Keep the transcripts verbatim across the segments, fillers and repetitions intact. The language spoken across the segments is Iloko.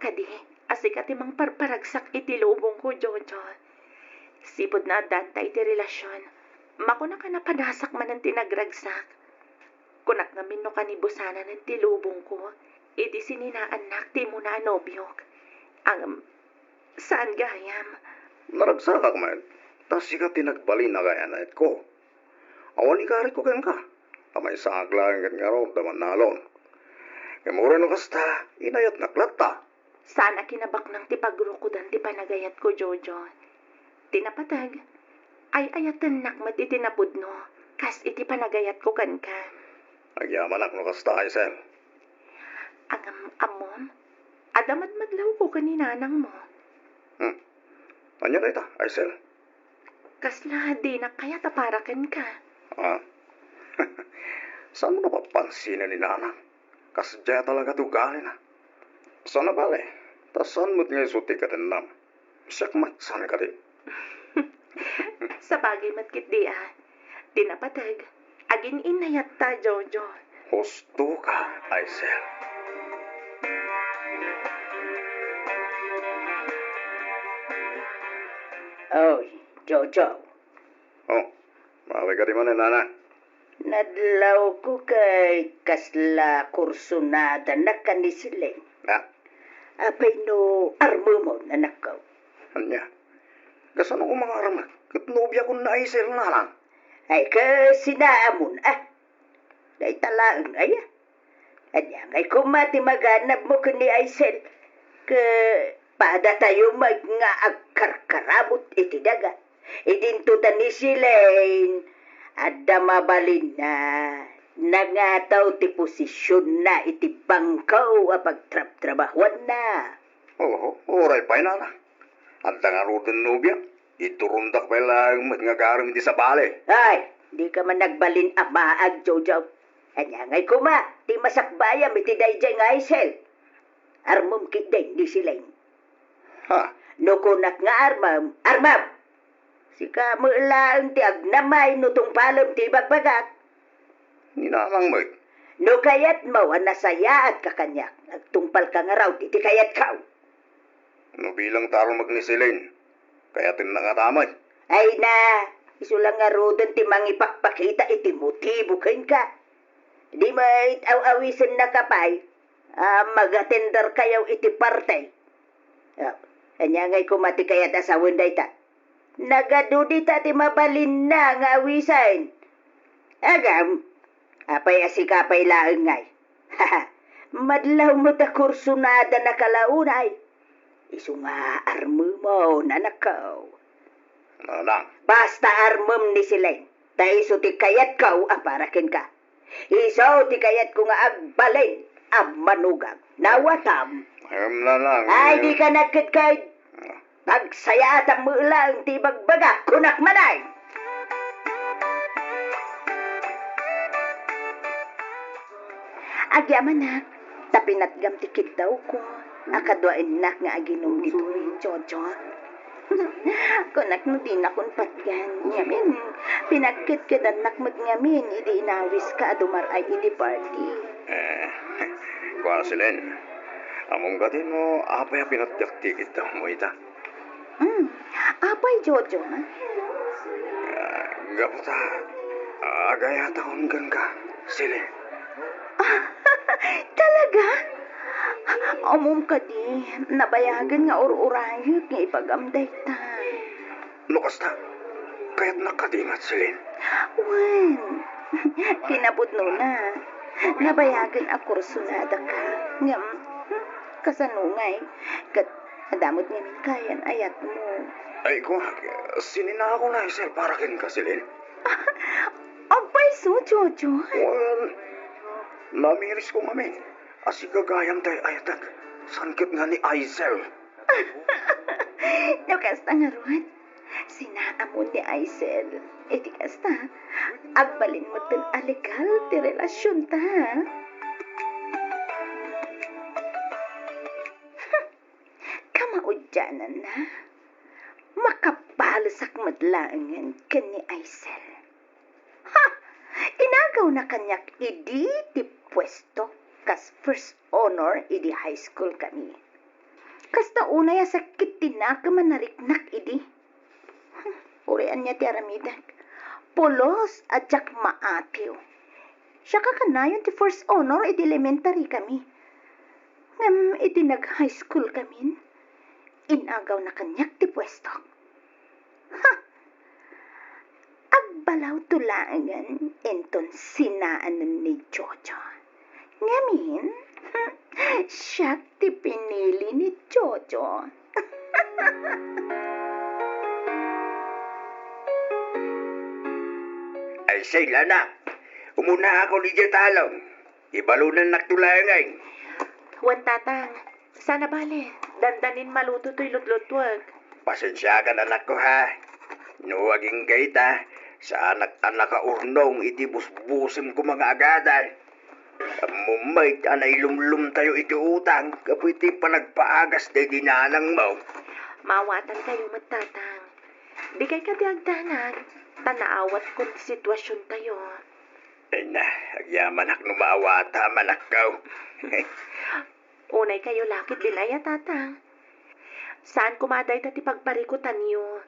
Kadi, a sika ti mangparparagsak iti lubongko, Jojo. Sipud naaddanta iti relasion, makunak a napadasak manen ti nagragsak. Kunak ngamin no kanibusanan ti lubongko, idi sininaannak ti umuna a nobiok. Ngem, saan gayam. Naragsakak met, ta sika ti nagbalin a kayatko. Awan ikariko kenka, ta maysaak laeng ket ngarud a mannalon. Ngem uray no kasta, inayatnak latta. Saan a kinabaknang ti pagrukodan ti panagayatko, Jojo. Ti napateg, ay-ayatennak met iti napudno, kas iti panagayatko kenka. Agyamanak no kasta, Aisel. Ngem, ammom, adda madmadlawko ken ni nanangmo. Hmm. Ania dayta, Aisel? Kasla dinak kayat a para kenka. Ah? Saanmo napapansinen ni nanang? Kasdiay talaga ti ugalina. Saan a bale, ta saan met nga isu ti katennam. Siak met saan kadi. Sabagay met ketdi a. Di napateg, agin-innayatta, Jojo. Husto ka, Aisel. Oy, Jojo. Oh, maaway ka di manen, Nana. Nadlawko ket kasla kursonadanak ken ni Celine. Ah? Apay no armemon, anakko? Ania? Kasano ko mangarmek? Ket nobiakon ni Aisel, Nanang. Ay, kasinaamon, ah? Dayta laeng, aya? Ania ngay koma ti maganabmo ken ni Aisel? Ket padatayo met nga agkarkaramut iti daga. Idinto ta ni Celine, adda mabalinna, nangataw ti posisionna iti bangko a pagtrabtrabahoanna. Oo, uray pay, Nana. Adda ngaruden nobia. Iturondak pay laeng met nga agarem iti sabali. Ay, dika man nagbalin a maag, Jojo. Ania ngay koma ti masakbayam iti daydiay nga Aisel? Armem ketdin ni Celine. Ha? No kunak nga armem, armem! Sika met laeng ti agnamay no tungpalem ti ibagbagak. Ni Nanang met. No kayatmo a nasayaat ka kaniak, agtungpalka ngarud iti kayatko. No bilang ta armek ni Celine, kayatenna ngata met. Ay na, isu la ngaruden ti mangipakpakita iti motibo kenka. Di met aw-awisennaka pay a mag-atenderkayo iti party. Ah, ania ngay koma ti kayat a sawen dayta? Nagadu dita ti mabalinna nga awisen. Agam, apay a sika pay laeng ngay? Madlaw met a kursonadanak a launay. Isu nga armemon, anakko. Nanang. Basta armem ni Celine, ta isu ti kayatko a para kenka. Isu ti kayatko nga agbalin a manugak. Nawatam? Ngem, Nanang, ay, eh, dika nagkedked. Ah. Pagsayaatam met laeng ti ibagbagak, kunak manen. Agyamanak, ta pinatgam ti kiddawko a kaduaennak nga aginum ditoy, Jojo. Kunak no dinakon patgan, ngamin, pinagkedkedannak met ngamin idi inawiska a dumar-ay idi party. Eh, kua, Celine, ammom kadi no apay a pinatgak ti kiddawmo ita? Hmm, apay, Jojo, ha? Ah, gapu ta, ah, agayatakon kenka, Celine. Talaga? Ammom kadi, nabayagen nga ur-urayek nga ibagam dayta. No kasta, kayatnak kadi met, Celine? Wen, kinapudnona, nabayagen a kursonadaka. Ngem, hmm, kasano ngay? Ket adda met ngamin kayan-ayatmo. Ay, kunak, sininako ni Aisel para kenka, Celine. Apay isu, Jojo? Wen, namirisko ngamin a sika gayam ti ay-ayatek. Saan ket nga ni Aisel? No kasta ngarud, sinaamon ni Aisel. Iti kasta, agbalin metten a legal ti relasionta. Kamaudiananna, makabalesak met laengen ken ni Aisel. Ha! Inagawna kaniak idi ti puesto kas first honor idi high school kami. Kasta unay a sakit ti nakem a nariknak idi. Uray ania ti aramidek? Pulos a diak maatiw. Siak a kanayon ti first honor idi elementary kami. Ngem idi nag-high school kamin, inagawna kaniak ti puesto. Ha! Agbalawto laengen inton sinaanen ni Jojo. Ngamin, siak ti pinili ni Jojo. Ay, Sel, anak, umunaakon idiay talon. Ibalonannakto laengen. Wen, Tatang. Saan a bale, dandanin maluto toy lutlutuek. Pasensiakan, anakko, ha? No agingga ita, saanak a nakaurnong iti busbusem koma nga agadal. Ammom met a nailumlomtayo iti utang gapu iti panagpaagas daydi nanangmo. Maawatankayo met, Tatang. Dikay kadi agdanag, ta naawatkon ti situasiontayo. Ay na, agyamanak no maawatam, anakko. Unaykayo la ketdin aya, Tatang? Saan koma dayta ti pagparikutanyo.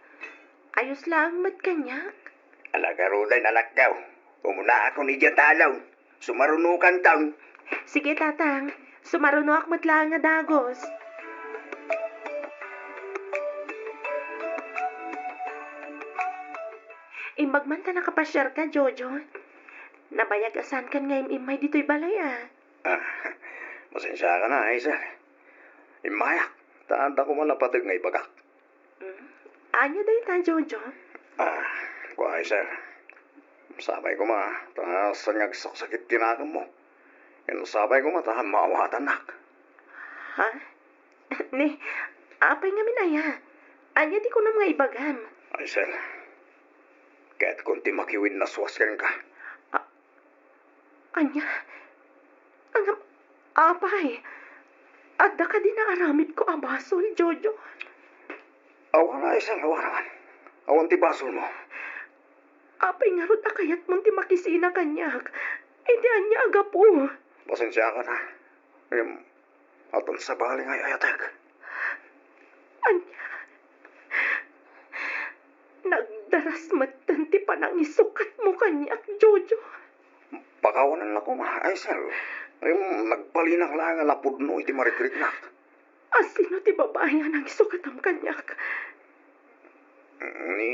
Ayos laeng met kaniak. Ala, garuden, anakko. Umunaakon idiay talon. Sumarunokanton. Sige, Tatang. Sumarunoak met laeng a dagus. Imbag man ta nakapasiarka, Jojo. Nabayag a saankan nga im-immay ditoy balay, a. Ah, pasensiakan, Aisel. Immayak, ta adda koma napateg nga ibagak. Hmm? Ania dayta, Jojo? Ah, kua, Aisel. Sapay koma, ta saan nga agsaksakit ti nakemmo. Ken sapay koma, ta maawatannak. Ha? Ni, apay ngamin aya? Ania ti kunam nga ibagam? Aisel, kayatkon ti makiwennasuas kenka. A-, Ania? Ngem, apay, adda kadi naaramidko a basol, Jojo? Awan, Aisel, awan, awan. Awan ti basolmo. Apay ngarud a kayatmon ti makisina kaniak? Iti ania a gapu? Pasensiakan, a. Ngem, addan sabali nga ay-ayatek. Ania? Nagdaras metten ti panangisukatmo kaniak, Jojo. Pakawanannak koma, Aisel. Ngem nagbalinak laeng a napudno iti marikriknak. A sino ti babai a nangisukatam kaniak? Ni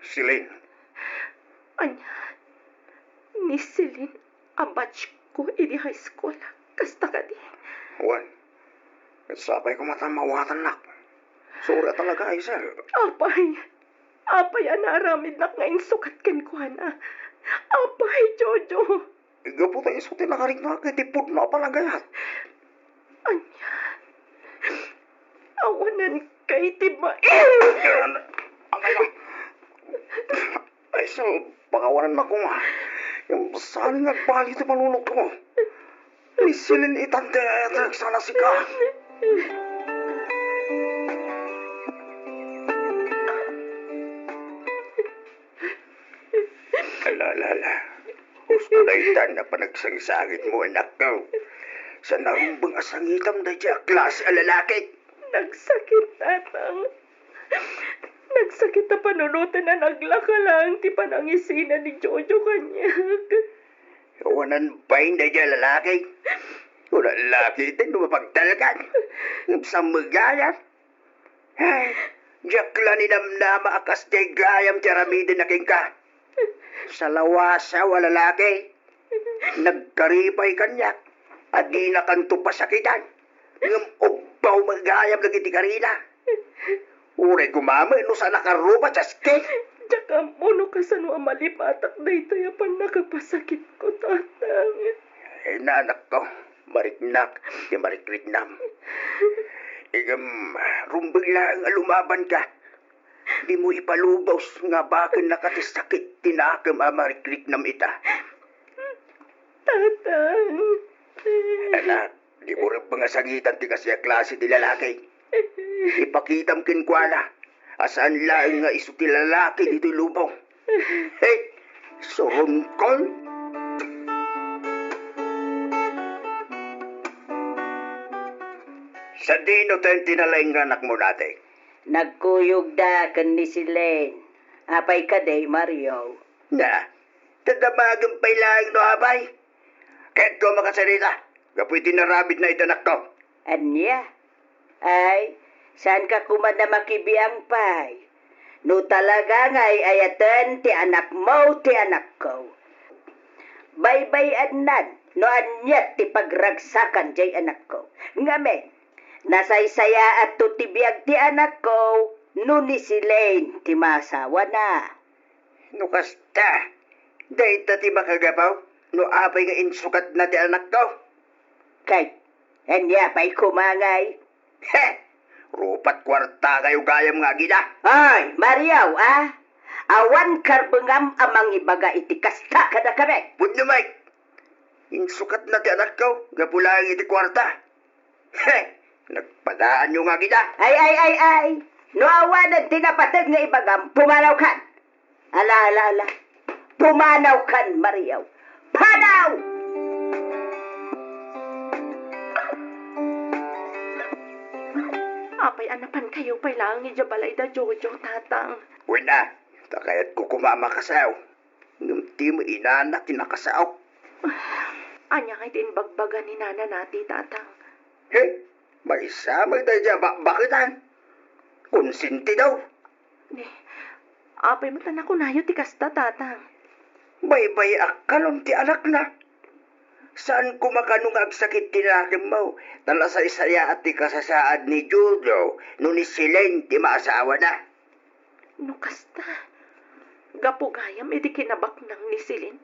Celine. Ania? Ni Celine a batchko idi high school. Kasta kadi? Wen. Ket sapay koma ta maawatannak. Sorry a talaga, Aisel. Apay, apay a naaramidnak nga insukat kenkuana? Apay, Jojo. Gapu ta isu ti nakariknak iti pudno a panagayat. Ania? Awanan kay ti ba-, Ayan. Ang kaya. Ay, so, pakawanannak koma. Saan nga agbali ti panunotko? Ni Celine itan ti etek sana sika. Ala, ala, ala. Husto daytan a panagsangsangitmo, anakko. Saan a rumbeng a sangitam daydiay a klase a lalaki? Nagsakit, Tatang. Nagsakit a panunoten a naglaka laeng ti panangisina ni Jojo kaniak. Awanan bain daydiay a lalaki. Kuna laki iti no mapagtalkan. Ngem saan met gayam? Ay, diak la ninamnama a kasdiay gayam ti aramidenna kenka. Salawasaw a lalaki. Nagkaripay kaniak a dinakanto pasakitan. Ngem ubbaw met gayam dagiti karina. Uray koma met no saan a karruba ti aski. Diak ammo no kasano a malipatak daytoy a pannakapasakitko, Tatang. Ay, anakko, mariknak ti marikriknam. Ngem, rumbeng laeng a lumabanka. Dimo ipalubos nga bakennaka ti sakit ti nakem a marikriknam ita. Tatang. Anak, dimo rumbeng a sangitan ti kasdiay a klase ti lalaki. Ipakitam kenkuana a saan laeng nga isu ti lalaki ditoy lubong. Hey, surungkol! Sad Sino ten ti nalaing nga anakmo, nati? Nagkuyogda ken ni Celine. Apay kadi, Mario? Na, dadamagen pay laeng no apay. Kayatko a makasarita gapu iti narabitna iti anakko. Ania? Ay, saanka koma a makibiang pay? No talaga nga ay-ayaten ti anakmo ti anakko, baybay-annan no ania ti pagragsakan diay anakko. Ngamin, nasaysayaatto ti biag ti anakko no ni Celine ti maasawana. No kasta, dayta ti makagapu no apay nga insukatna ti anakko. Kay, ania pay koma ngay? He! Rupat kuartakayo gayam nga agina. Ay, Mario, a? Awan karbengam a mangibaga iti kasta kadakami. Pudno, Mike. Insukatna ti anakko gapu laeng iti kuarta. He! Nagpadaanyo nga agina. Ay, ay, ay, ay. No awanen ti napateg nga ibagam, pumanawkan. Ala, ala, ala. Pumanawkan, Mario. Panaw! Apay a napankayo pay laeng idiay balay da Jojo, Tatang? Wen a, ta kayatko koma a makasao. Ngem ti inana ti nakasao. Ania ngay ti imbagbaga ni Nana Nati, Tatang? He, maysa met daydiay a bakbaketan. Konsentido. Ni, apay met a nakunayo ti kasta, Tatang? Baybay-akkanon ti anakna. Saan koma kano nga agsakit ti nakemmo, ta nasaysayaat ti kasasaad ni Jojo no ni Celine ti maasawana. No kasta, gapu gayam iti kinabaknang ni Celine,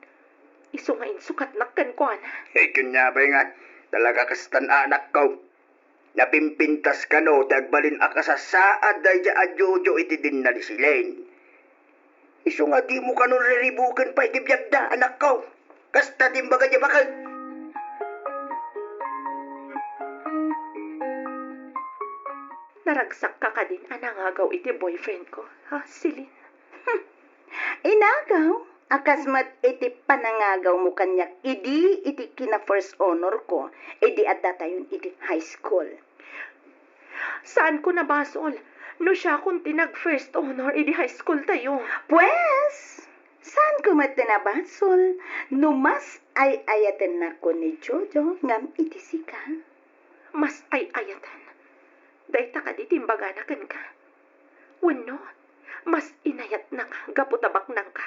isu nga insukatnak kenkuana. Ay, ken apay nga, talaga kastan anakko. Napimpintas kano ti agbalin a kasasaad daydiay a Jojo iti dinna ni Celine. Isu nga dimo kano riribuken pay ti biagda, anakko. Kasta ti imbaga diay baket. Naragsakka kadin a nangagaw iti boyfriend ko, ha, Celine? Hmm. Inagaw a kas met iti panangagawmo kaniak idi iti kina-first honor ko idi addatayon iti high school. Saanko nabasol no siakon ti nag-first honor idi high school tayo. Pues, saanko met ti nabasol no mas ay-ayatennakon ni Jojo ngem iti sika? Mas ay-ayaten? Dayta kadi ti imbagana kenka? Wenno, mas inayatnaka gapu ta baknangka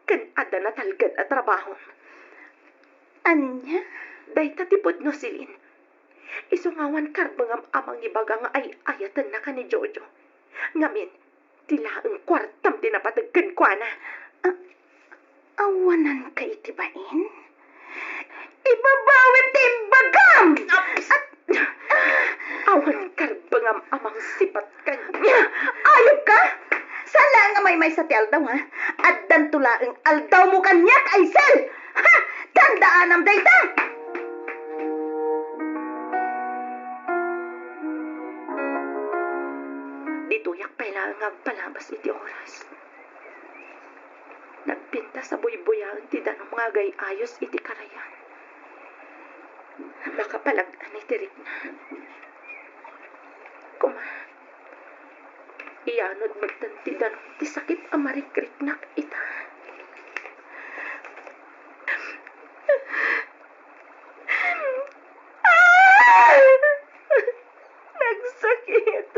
ken adda natalged a trabahom? Ania? Dayta ti pudno, Celine. Isu nga awan karbengam a mangibaga nga ay-ayatennaka ni Jojo. Ngamin, ti laeng kuartam ti napateg kenkuana. A-, awananka iti bain? Ibabawem ti imbagam! At, awan karbengam a mangsipat kaniak. Ayupka! Saan laeng nga maymaysa ti aldaw, ha? Addanto laeng aldawmo kaniak, Aisel! Ha? Tandaanam dayta! Ditoyak pay laeng nga agpalabas iti oras. Nagpintas a buybuyaen ti danum nga agay-ayos iti karayan. Makapalag-an iti rikna. Koma, iyanod metten ti danum ti sakit a marikriknak ita. Ah! Nagsakit.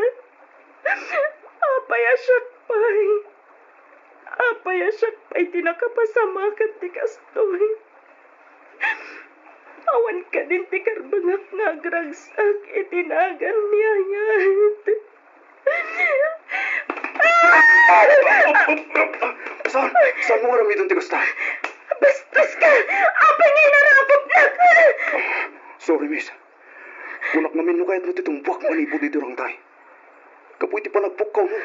Apay a siak pay? Apay a siak pay ti nakapasama ket ti kastoy? Awan kadin ti karbengak nga agragsak iti nagan ni Ayat. Saan? Saanmo nga aramiden ti kasta? Bastoska! Apay nga inaraputnak? Sorry, miss. Kunak ngamin no kayatmo ti tumpuak manipud iti rangtay. Gapu iti panagpukkawmo.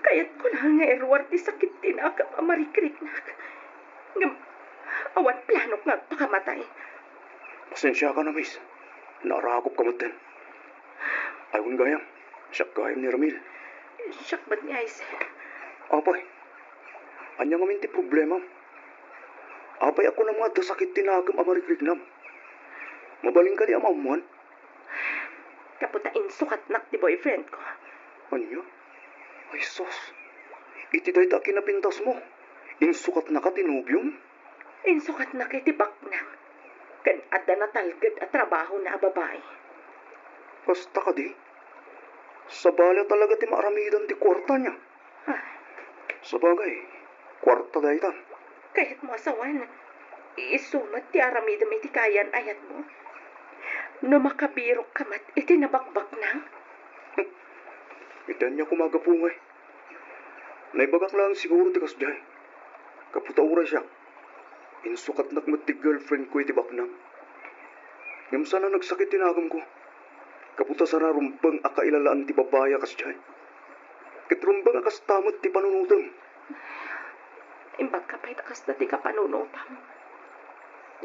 Kayatko laeng nga iruar ti sakit ti nakam a marikriknak. Ngem awan planok nga agpakamatay. Pasensiaka na, miss. Naarakopka metten. Ay, wen gayam, siak gayam ni Ramil. Siak met ni Aisel. Apay, ania ngamin ti problemam? Apay a kunam nga adda sakit ti nakam a marikriknam? Mabalin kadi a maammuan? Gapu ta insukatnak ti boyfriend ko. Ania? Ay sus, iti dayta a kinapintasmo, insukatnaka ti nobiom? Insukatnak iti baknang. Ken adda natalged a trabahona a babai. Kasta kadi? Sabali a talaga ti maaramidan ti kuarta, ania? Ah. Sabagay, kuarta dayta. Kayatmo a sawen, isu met ti aramidem iti kaayan-ayatmo. No makabirokka met iti nabakbaknang? Iti ania koma a gapu ngay? Naibagak laeng siguro ti kasdiay. Gapu ta uray siak, insukatnak met ti girlfriend ko iti baknang. Ngem saan a nagsakit ti nakemko. Gapu ta saan a rumbeng a kailalaan ti babai a kasdiay. Ket rumbeng a kasta met ti panunotem. Imbagka pay ta kasta ti kapanunotam.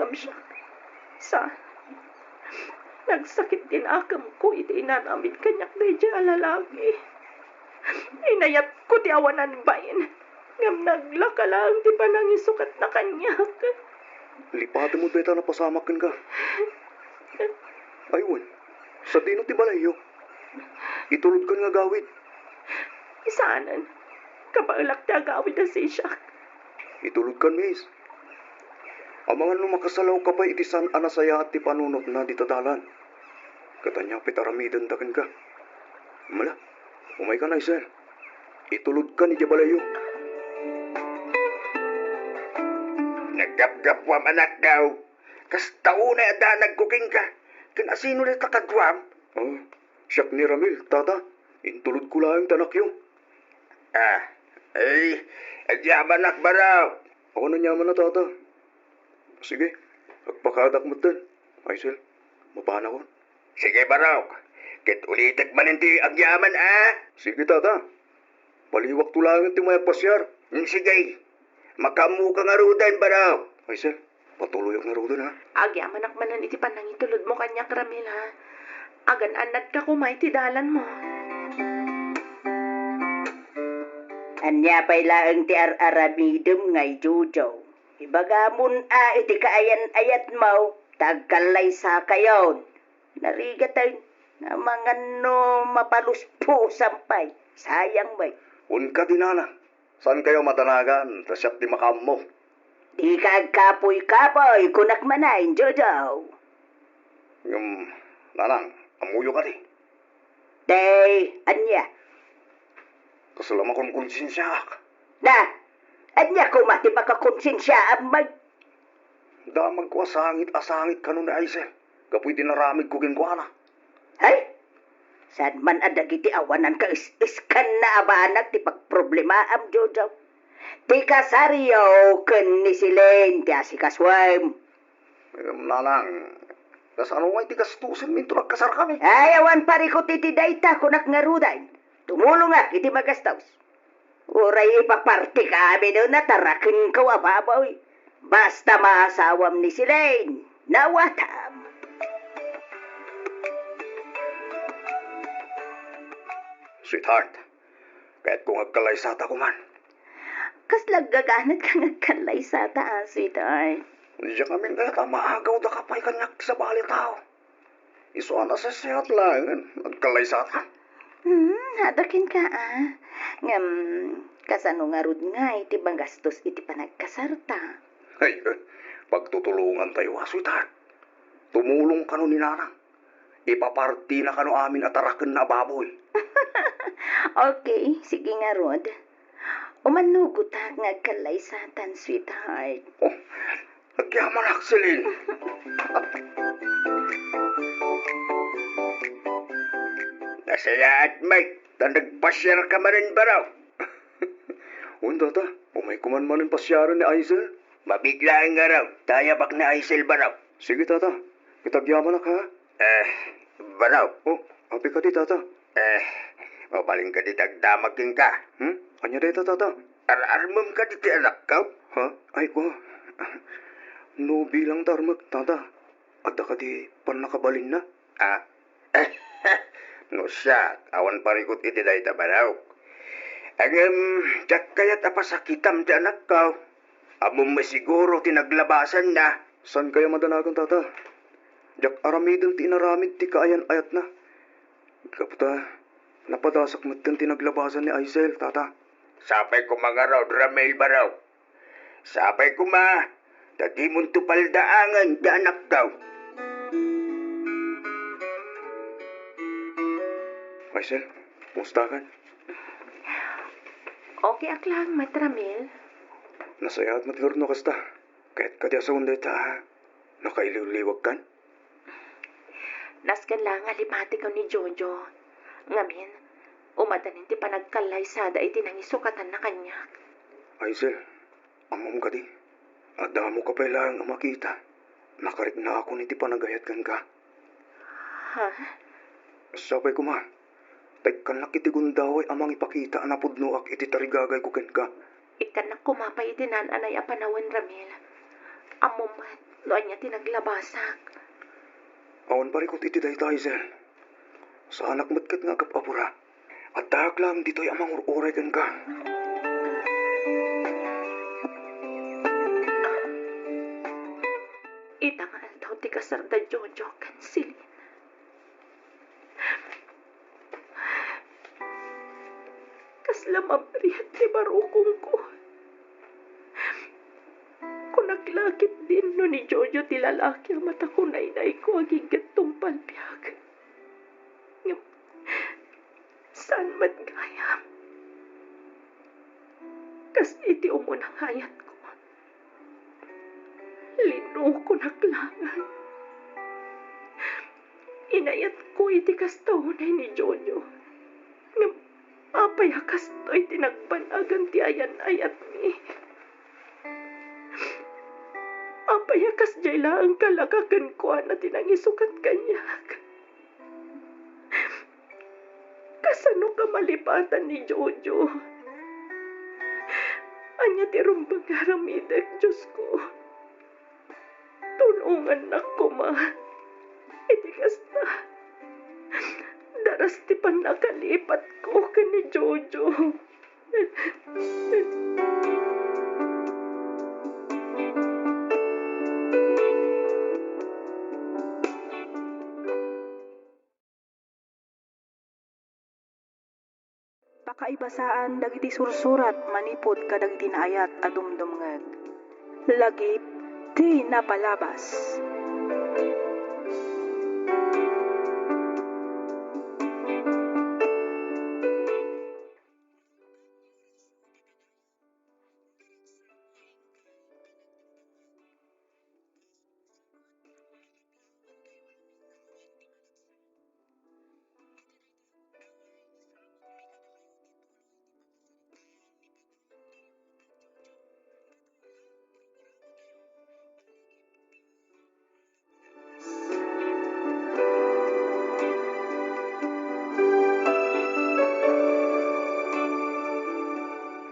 Ngem siak, saan. Nagsakit ti nakemko iti inaramid kaniak daydiay a lalaki. Inayatko ti awanan bain, ngem naglaka laeng ti panangisukatna kaniak. Lipatem dayta a napasamak kenka. Ay wen, sadino ti balayyo? Itulodkan nga agawid. Saanen. Kabaelak ti agawid a sisiak. Itulodkan, miss. Amangan no makasalawka pay iti saan a nasayaat ti panunotna dita dalan. Ket ania pay ti aramidenda kenka? Mala, umaykan, Aisel. Itulodkan idiay balayyo. Naggapgapuam, anakko. Kasta unay a danagko kenka. Ken asino dayta kaduam? Ah, siak ni Ramil, tata. Intulodko laeng ti anakyo. Ah, ay, agyamanak, Barok. Awan aniamanna, tata. Sige, agpakaadak metten. Aisel, mapanakon. Sige, Barok. Ket ulitek manen ti agyaman, a? Sige, tata. Baliwakto laeng ti umayag pasiar. Hmm, sige. Makaammoka ngaruden, Barok. Aisel, patuloyak ngaruden, a? Agyamanak manen iti panangitulodmo kaniak, Ramil, a? Agan-annadka koma iti dalanmo. Ania pay laeng ti ar-aramidem ngay, Jojo? Ibagamon a iti kaayan-ayatmo ta agkallaysakayon. Narigaten, amangan no mapaluspusam pay. Sayang met. Wen kadi, nana, saankayo a madanagan ta siak ti makaammo? Dika agkapuy-kapuy, kunak manen, Jojo. Ngem, nanang, ammoyo kadi? Tay, ania? Kasla makonkonsensiaak. Na, ania koma ti makakonsensiaam met? Damagko a sangit a sangit kano ni Aisel gapu iti naramidko kenkuana. Hay! Saan man a dagiti awanan ka is-iskanna a banag ti pagproblemaam, Jojo? Ti kasaryo ken ni Celine ti asikasuem. Em, nanang, kasano ngay ti gastusenmi inton agkasarkami? Ay, awan parikut iti dayta, kunak ngaruden. Tumulongak iti magastos. Uray ipapartika amin a natarakenko a baboy. Basta maasawam ni Celine, nawatam. Sweetheart, kayatko nga agkallaysata koman. Kasla aggaganat ka nga agkallaysata, a, sweetheart? Diak amin kayat a maagawda ka pay kaniak ti sabali a tao. Isu a nasasayaat laengen, agkallaysata. Hmm, adakin ka, a. Ngem, kasano ngarud ngay ti magastos iti panagkasarta? Ay, eh, pagtutulongantayo a, sweetheart. Tumulong kano ni nanang. Ipapartina kano amin a tarakenna a baboy. Okay, sige ngarud. Umannugotak nga agkallaysatan, sweetheart. Oh, agyamanak, Celine. Nasayaat met ta nagpasiar ka manen, Barok. Wen, tata, umayko man manen pasiaren ni Aisel. Mabiit laeng ngarud, ta ayabak ni Aisel, Barok. Sige, tata. Ket agyamanak, ha? Eh, Barok. Oh, apay kadi, tata? Eh, mabalin kadi ti agdamag kenka? Hmm? Ania dayta, tata? Ar-armem kadi ti anakko? Ha? Ay, ko. No bilang ta armek, tata, adda kadi pannakabalinna? Ah. No siak, awan parikut iti dayta, Barok. Ngem, diak kayat a pasakitam ti anakko. Ammom met siguro ti naglabasanna. Saankayo a madanagan, tata? Diak aramiden ti inaramid ti kaayan-ayatna. Gapu ta, napadasak metten ti naglabasan ni Aisel, tata. Sapay koma ngarud, Ramil, baro. Sapay koma, ta dimonto paldaangen ti anakko. Aisel, kumustakan? Okayak laeng met, Ramil. Nasayaat met ngarud no kasta. Ket kadi a sawen dayta, nakailiwliwagkan? Nasken laeng a lipatikaw ni Jojo. Ngamin, umadanin ti panagkallaysada iti nangisukatanna kaniak. Aisel, ammom kadi, adda ammoka pay laeng a makita. Nakariknaakon iti panagayat kenka. Ha? Sapay koma, ta ikkannak iti gundaway a mangipakita a napudnoak iti tarigagayko kenka. Ikkannak koma pay iti naan-anay a panawen, Ramil. Ammom met no ania ti naglabasak. Awan parikut iti dayta, Aisel. Saanak met ket nga agap-apura. Addaak laeng ditoy a mangur-uray kenka. Ita nga aldaw ti kasarda Jojo ken Celine. Kasla mabriat ti barukongko. Kunak la ketdin no ni Jojo ti lalaki a matakunaynayko agingga tungpal biag. Ngem saan met gayam. Kas iti umuna nga ayatko, linukonak laeng. Inayatko iti kasta unay ni Jojo. Ngem apay a kastoy ti nagban-agan ti ayan-ayatmi? Apay a kasdiay laeng kalaka kenkuana ti nangisukat kaniak? Kasano ka malipatan ni Jojo? Ania ti rumbeng nga aramidek, Diosko? Tulongannak koma. Iti kasta, daras ti pannakalipatko ken ni Jojo. Pakaibasaan dagiti sursurat manipud kadagiti naayat a dumdumngeg. Lagip ti napalabas.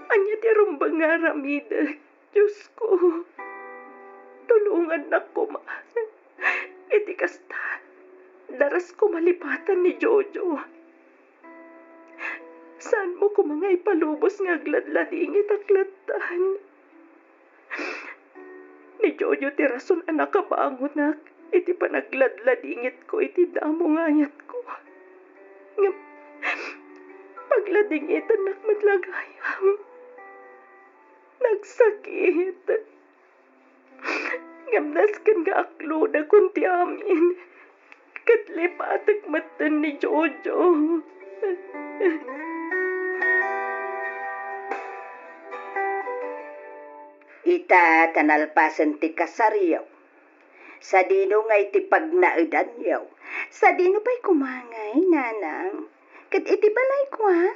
Ania ti rumbeng nga aramidek, Diosko? Tulongannak koma. Iti kasta, daras ko malipatan ni Jojo. Saanmo koma nga ipalubos nga agladladingitak lattan. Ni Jojo ti rason a nakabangonak iti panagladladingitko iti damo nga ayatko. Ngem pagladingitannak met la gayam. Nagsakit. Ngem nasken nga aklodakon ti amin, ket lipatek metten ni Jojo. Ita ta nalpasen ti kasaryo. Sadino ngay ti pagnaedanyo? Sadino pay koma ngay, nanang? Ket iti balayko, a?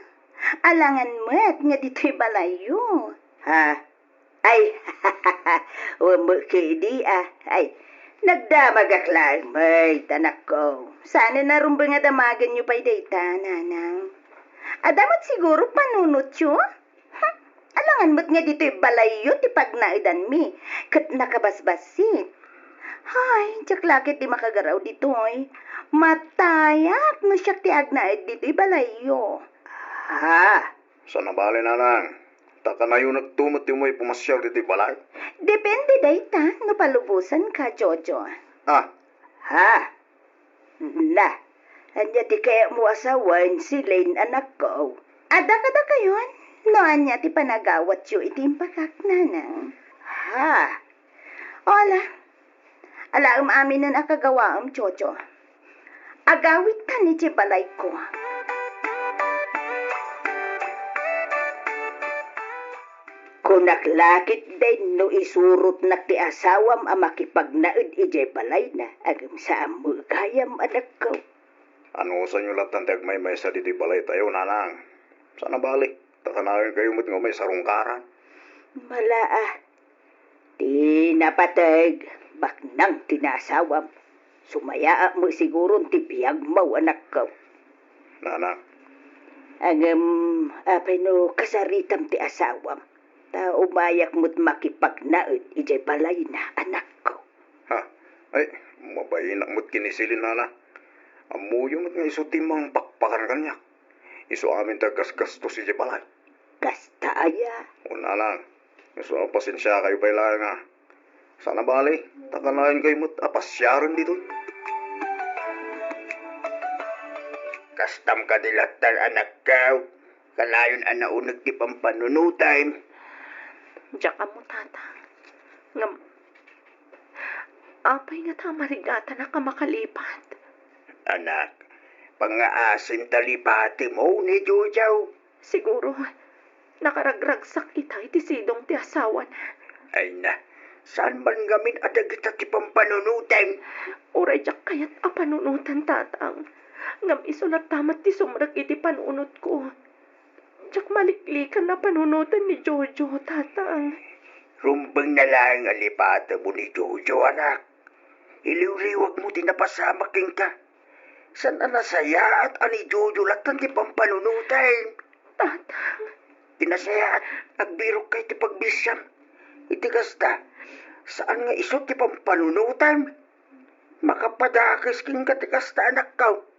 Alangan met nga ditoy balayyo. Ha? Ay, wen met kadi, a. Ay, nagdamagak laeng met, anakko. Saan a rumbeng a damagenyo pay dayta, nanang? Adda met siguro panunotyo? Hm, alangan met nga ditoy balayyo ti pagnaedanmi, ket nakabasbassit. Ay, diak la ketdi makagaraw ditoy. Matayak no siak ti agnaed ditoy balayyo. Ha? Saan a bale, nanang. Ta kanayonekto met ti umay pumasiar ditoy balay. Depende dayta no palubosanka, Jojo. Ah. Ha? Na, Ania ti kayatmo a sawen, Celine, anakko? Adda kadakayon? No ania ti panagawatyo iti imbagak, nanang? Ha? Ala, alaem aminen a kagawaem, Jojo. Agawidtan idiay balayko. Kunak la ketdin no isurotnak ti asawam a makipagnaed idiay balayna, ngem saan met gayam, anakko. Anusanyo lattan ti agmaymaysa ditoy balaytayo, nanang? Saan a bali, ta kanayon kayo met nga umay sarungkaran. Mala a, ti napateg, baknang ti naasawam. Sumayaat met siguron ti biagmo, anakko. Nanang. Ngem, apay no kasaritam ti asawam? Ta umayak met makipagnaed idiay balayna, anakko. Ha? Ay, mabainak met ken ni Celine, nana. Ammoyo met nga isu ti mangpakpakan kaniak. Isu amin ti aggasgastos idiay balay. Kasta aya? O, nanang, isu a pasensiakayo pay laeng, a. Saan a bali, ta kanayon kayo met a pasiaren ditoy. Kastam kadi lattan, anakko? Kanayon a nauneg ti pampanunotem? Diak ammo, tata. Ngem, apay ngata a marigatanak a makalipat? Anak, pangngaasim ta lipatem ni Jojo. Siguro, nakaragragsak ita iti sidong ti asawana. Ay na, saan man ngamin a dagita ti pampanunotem? Uray diak kayat a panunoten, tatang. Ngem isu latta met ti sumrek iti panunotko. Diak maliklikan a panunoten ni Jojo, tatang. Rumbeng na laeng a lipatem ni Jojo, anak. Iliwliwag mo ti napasamak kenka. Saan a nasayaat a ni Jojo lattan ti pampanunotem? Tatang. Ti nasayaat, agbirok ka iti pagbiisiam. Iti kasta, saan nga isu ti pampanunotem? Makapadakes kenka ti kasta, anakko.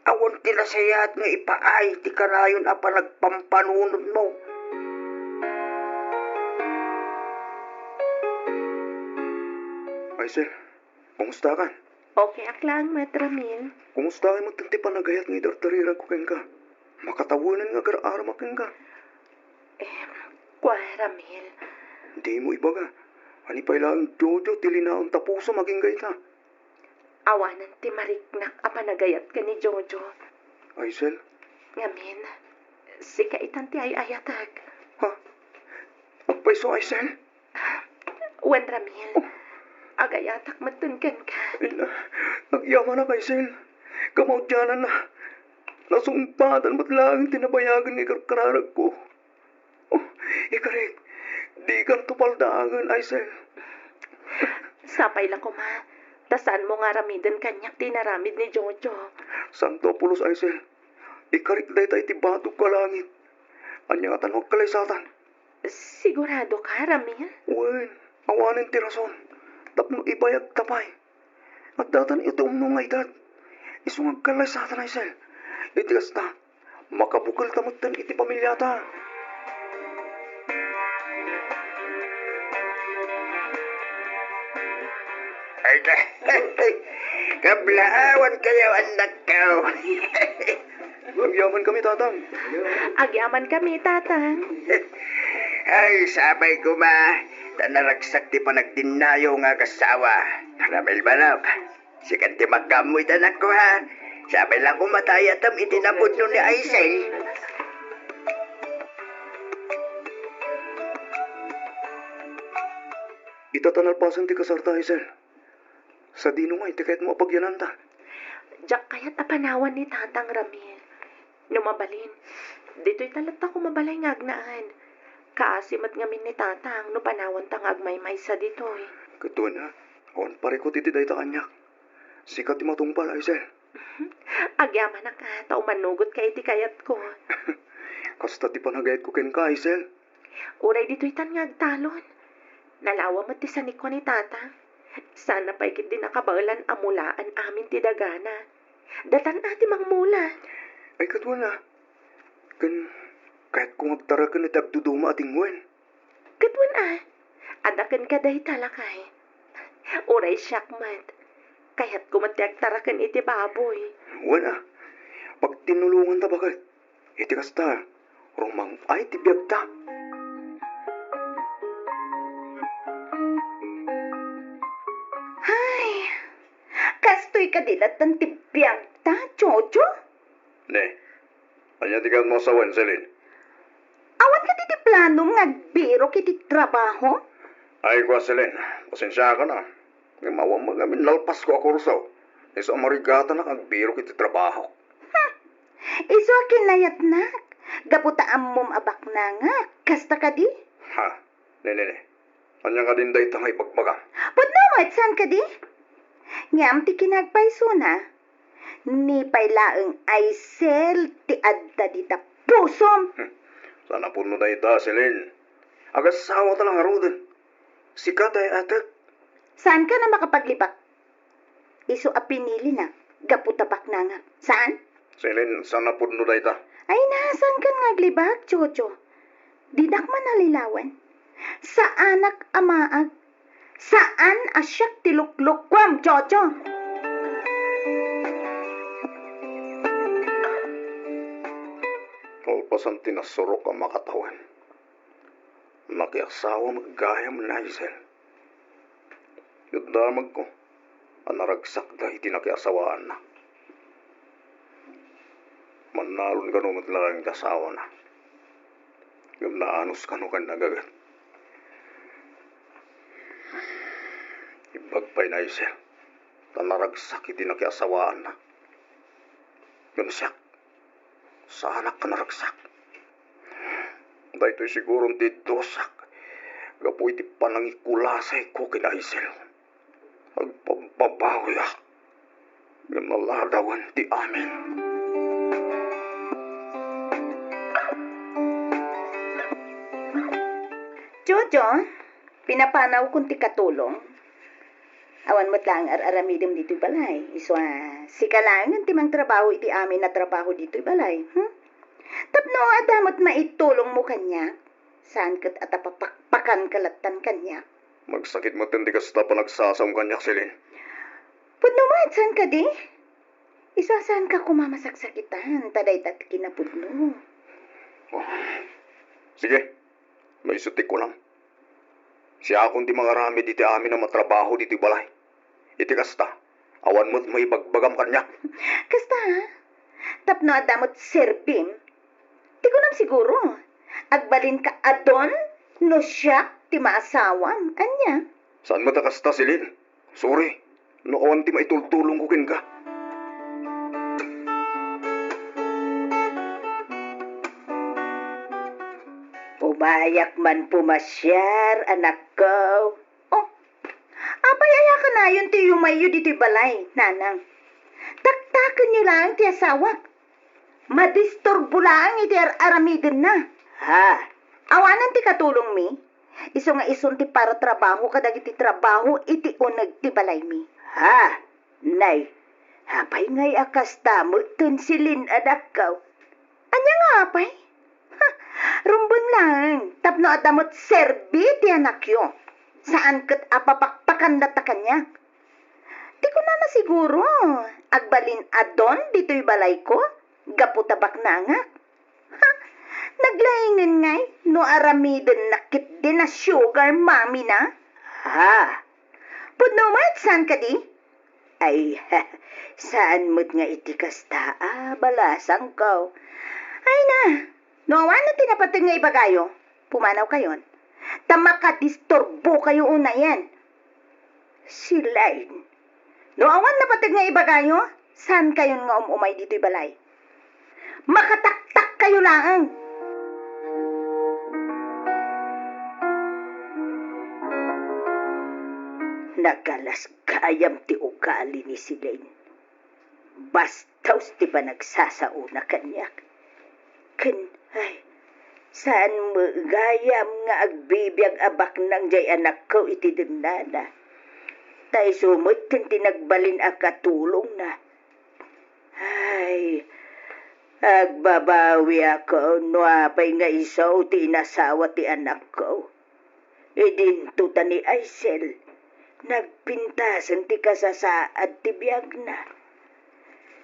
Awan ti nasayaat nga ipaay ti kanayon a panagpampanunotmo. Aisel, kumustakan? Okay ak laeng met, Ramil. Kumustakan met ti panagayat nga idardariragko kenka? Makatawenan nga agar-aramak kenka. Em, kua, Ramil. Dimo ibaga. Ania pay laeng, Jojo, ti linaon ta pusom agingga ita? Awanen ti mariknak a panagayat ken ni Jojo. Aisel? Ngamin, sika itan ti ay-ayatek. Ha? Agpayso, Aisel? Wen, Ramil. Oh. Agayatak metten kenka. Ina, agyamanak, Aisel. Kamaudiananna. Nasungpatan met laeng ti nabayagen nga ikarkararagko. Oh, ikarik, dikanto paldaangen, Aisel. Sapay la koma, ta saanmo nga aramiden kaniak ti inaramid ni Jojo. Santo a pulos, Aisel. Ikarik dayta iti batog a langit. Ania ngata no agkalaysatan? Sigurado ka, Ramil? Wen, awanen ti rason. Tapno ibayagta pay. Addatan iti umno nga edad. Isu nga agkalaysatan, Aisel. Iti kasta, makabukelta metten iti pamiliata. Ay, kablaawan kayo, anakko. Agyamankami, tatang. Agyamankami, tatang. Ay, sapay koma, ta naragsak ti panagdinnayo nga agasawa. Ramil Balok, sikan ti magkammo ita, anakko, ha? Sapay la koma ta ayatem iti napudno ni Aisel. Ita ta nalpasen ti kasarta, Aisel. Sadino ngay ti kayatmo a pagyananta? Diak kayat a panawan ni Tatang, Ramil. No mabalin, ditoy ta latta koma balay nga agnaed. Kaasi met ngamin ni Tatang no panawanta nga agmaymaysa ditoy. Ket wen a, awan parikut iti dayta kaniak. Sika ti matungpal, Aisel. Agyamanak a, ta umanugotka iti kayatko. Kasta ti panagayatko kenka, Aisel. Uray ditoy tan nga agtalon. Nalawa met ti sanikua ni Tatang. Saan a pay ketdi nakabaelan a mulaan amin ti dagana. Datan a ti mangmula. Ay, ket wen a. Ken kayatko nga agtaraken iti agduduma a dingwen. Ket wen a. Adda kenka dayta, lakay. Uray siak met. Kayatko met ti agtaraken iti baboy. Wen a, pagtinnulonganta baket. Iti kasta, rumang-ay ti biagta. Ay, kastoy kadi latta ti biagta, Jojo? Ne, ania ti kayatmo a sawen, Celine? Awan kadi ti planom nga agbirok iti trabaho? Ay, kua, Celine, pasensiakan a. Ngem awan met ngamin nalpasko a kurso. Isu a marigatanak nga agbirok iti trabaho. Hmm. Isu a kinayatnak. Gapu ta ammom a baknangak. Kasta kadi? Ha? Ne, ne, ne. Ania kadin dayta nga ibagbagam? Pudno met, saan kadi? Ngem ti kinagpaysona, ni pay laeng Aisel ti adda dita pusom. Hmm. Saan a pudno dayta, Celine. Agasawata la ngaruden. Sika ti ay-atek. Saanka a makapaglibak. Isu a pinilinak gapu ta baknangak. Saan? Celine, saan a pudno dayta. Ay na, saankan nga aglibak, Jojo? Dinak man alilawen. Saanak a maag. Saan a siak ti luklukuam, Jojo. Kalpasan ti nasurok a makatawen, nakiasawa met gayam ni Aisel. Ket damagko a naragsakda iti nakiasawaanna. Mannalon kano met laeng ti asawana. Ngem naanus kano ken nagaget. Imbag pay ni Aisel ta naragsak iti nakiasawaanna. Ngem siak, saanak a naragsak. Daytoy siguron ti dusak gapu iti panangikulasayko ken Aisel. Agpabbabawiak, ngem naladawen ti amin. Jojo, pinapanawkon ti katulong. Awan met laeng ar-aramidem ditoy balay. Isu a, sika laengen ti mangtrabaho iti amin a trabaho ditoy balay, hmm? Tapno adda met maitulongmo kaniak, saan ket a ta papakpakanka lattan kaniak. Magsakit metten ti kasta a panagsasaom kaniak, Celine. Pudno met, saan kadi? Isu a saanka koma masaksakitan, ta dayta ti kinapudno. Oh. Sige, no isu ti kunam. Siakon ti mangaramid iti amin a matrabaho ditoy balay. Iti kasta, awan met maibagbagam kaniak. Kasta, ha? Tapno adda met serbim. Ti kunam siguro, agbalinka a don no siak ti maasawam. Ania? Saan met a kasta, Celine. Sorry, no awan ti maitultulongko kenka. Umayak man pumasiar, anakko. Oh, apay aya kanayon ti yumayyo ditoy balay, nanang? Taktakenyo laeng ti asawak. Madisturbo laeng iti ar-aramidenna. Ha? Awanen ti katulongmi? Isu nga isun ti paratrabaho kadagiti trabaho iti uneg ti balaymi. Ha? Nay, apay ngay a kasta metten, Celine, anakko? Ania nga apay? Ha, rumbeng laeng tapno adda met serbi ti anakyo. Saan ket a papakpakan latta kaniak. Ti kunana siguro, agbalin a don ditoy balayko gapu ta baknangak. Ha, naglaingen ngay no aramidenna ketdi a sugar mommy na? Ha? Pudno met, saan kadi? Ay, saan met nga iti kasta a balasangko. Ay na, no awan ti napateg nga ibagayo, pumanawkayon. Ta makadisturbokayo unayen. Celine, no awan napateg nga ibagayo, saankayon nga um-umay ditoy balay. Makataktakkayo laeng. Nagalas gayam ti ugali ni Celine. Bastos ti panagsasaona kaniak. Ken, ay, saan met gayam nga agbibiag a baknang diay anakko iti dennana. Ta isu metten ti nagbalin a katulongna. Ay, agbabawiakon no apay nga isu ti inasawa ti anakko. Idinto ta ni Aisel, nagpintasen ti kasasaad ti biagna.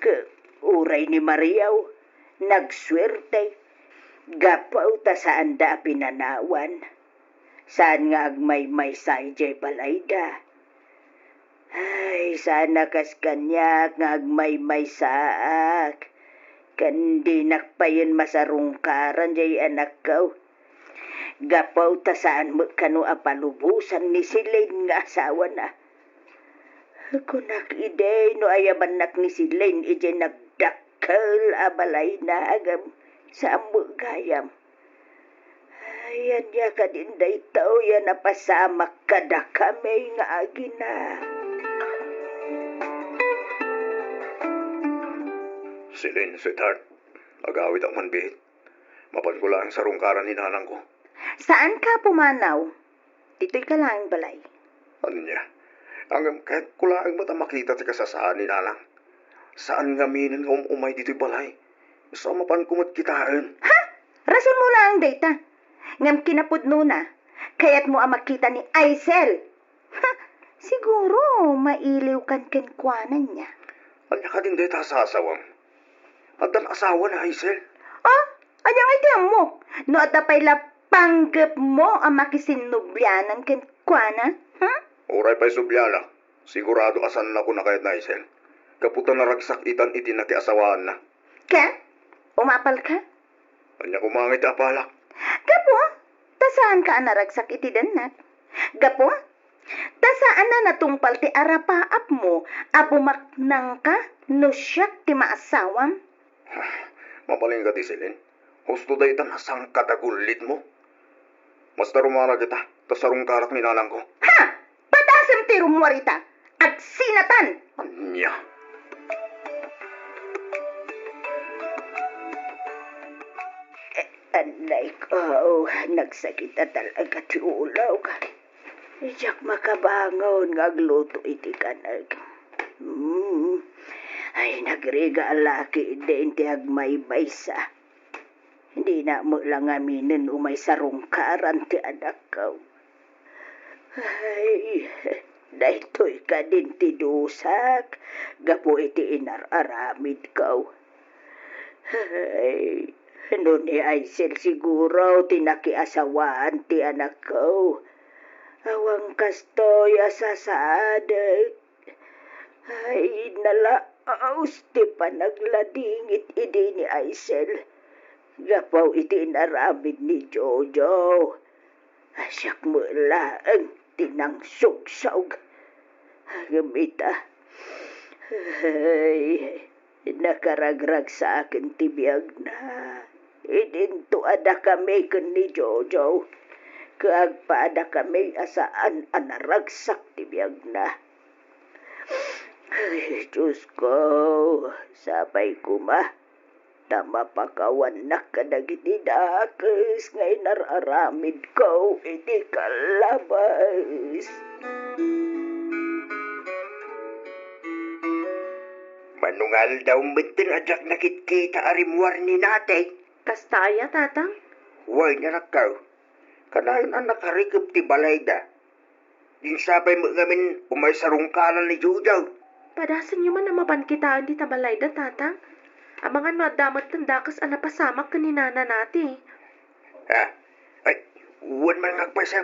Ket uray ni Mario, nagsuerte, gapu ta saanda a pinanawan. Saan nga agmaymaysa idiay balayda. Ay, saan a kas kaniak nga agmaymaysaak. Ken dinak payen masarungkaran diay anakko. Gapu ta saan met kano a palubosan ni Celine nga asawana. Kunak idi no ayabannak ni Celine idiay nagdakkel a balayna, ngem saan met gayam. Ay, ania kadin daytoy a napasamak kadakami nga agina? Celine, sweetheart, agawidak man biit. Mapanko laeng sarungkaran ni nanangko. Saanka a pumanaw. Ditoyka laeng balay. Ania? Ngem kayatko laeng met a makita ti kasasaad ni nanang. Saan ngaminen nga um-umay ditoy balay. Sa mapanko met kitaen. Ha? Rason mo laeng dayta. Ngem kinapudnona, kayatmo a makita ni Aisel. Ha? Siguro, mailiwkan kenkuana nia. Ania kadin dayta a sasawam? Addan asawa ni Aisel? Ah, ania ngay ti ammok? No adda pay la panggepmo a makisinnublianan kenkuana? Hmm? Uray pay subliana, sigurado a saannako a kayat ni Aisel. Gapu ta naragsak itan iti nakiasawaanna. Ken? Umapalka? Ania koma ngay ti apalak? Gapu ta saanka a naragsak iti dennak. Gapu ta saan a natungpal ti arapaapmo a bumaknangka no siak ti maasawam. Mabalinka ti Celine. Husto dayta a sangkadagulitmo. Masta rumara kita, ta sarungkarak ni nanangko. Ha! Padasem ti rummuar ita! Agsinatan! Ania? Eh, anay ko, nagsakit a talaga ti ulok. Diak makabangon nga agluto iti kanek. Hmm. Ay, nagriga a laki din ti agmaymaysa. Dinak met la ngaminen umay sarungkaran ti anakko. Ay, daytoy kadin ti dusak gapu iti inar-aramidko. Ay, no ni Aisel siguro ti nakiasawaan ti anakko. Awan kastoy a sasaadek. Ay, nalaus ti panagladingit idi ni Aisel gapu iti inaramid ni Jojo. Siak met laeng ti nangsugsog. Ngem ita, ay, nakaragragsaken ti biagna. Idinto a dakami ken ni Jojo, ket agpaadakami a saan a naragsak ti biagna. Ay, Diosko, sapay koma ta mapakawannak kadagiti dakes nga inar-aramidko iti kalabas. Mano nga aldaw metten a diak nakitkita a rimmuar ni Nate? Kasta aya, Tatang? Wen, anakko. Kanayon a nakarikep ti balayda. Dinak sapay met ngamin umay sarungkaran ni Jojo. Padasenyo man a mapan kitaen dita balayda, Tatang. Amangan no adda metten dakes a napasamak ken ni Nana Nati. Ha? Ay, wen man nga agpayso.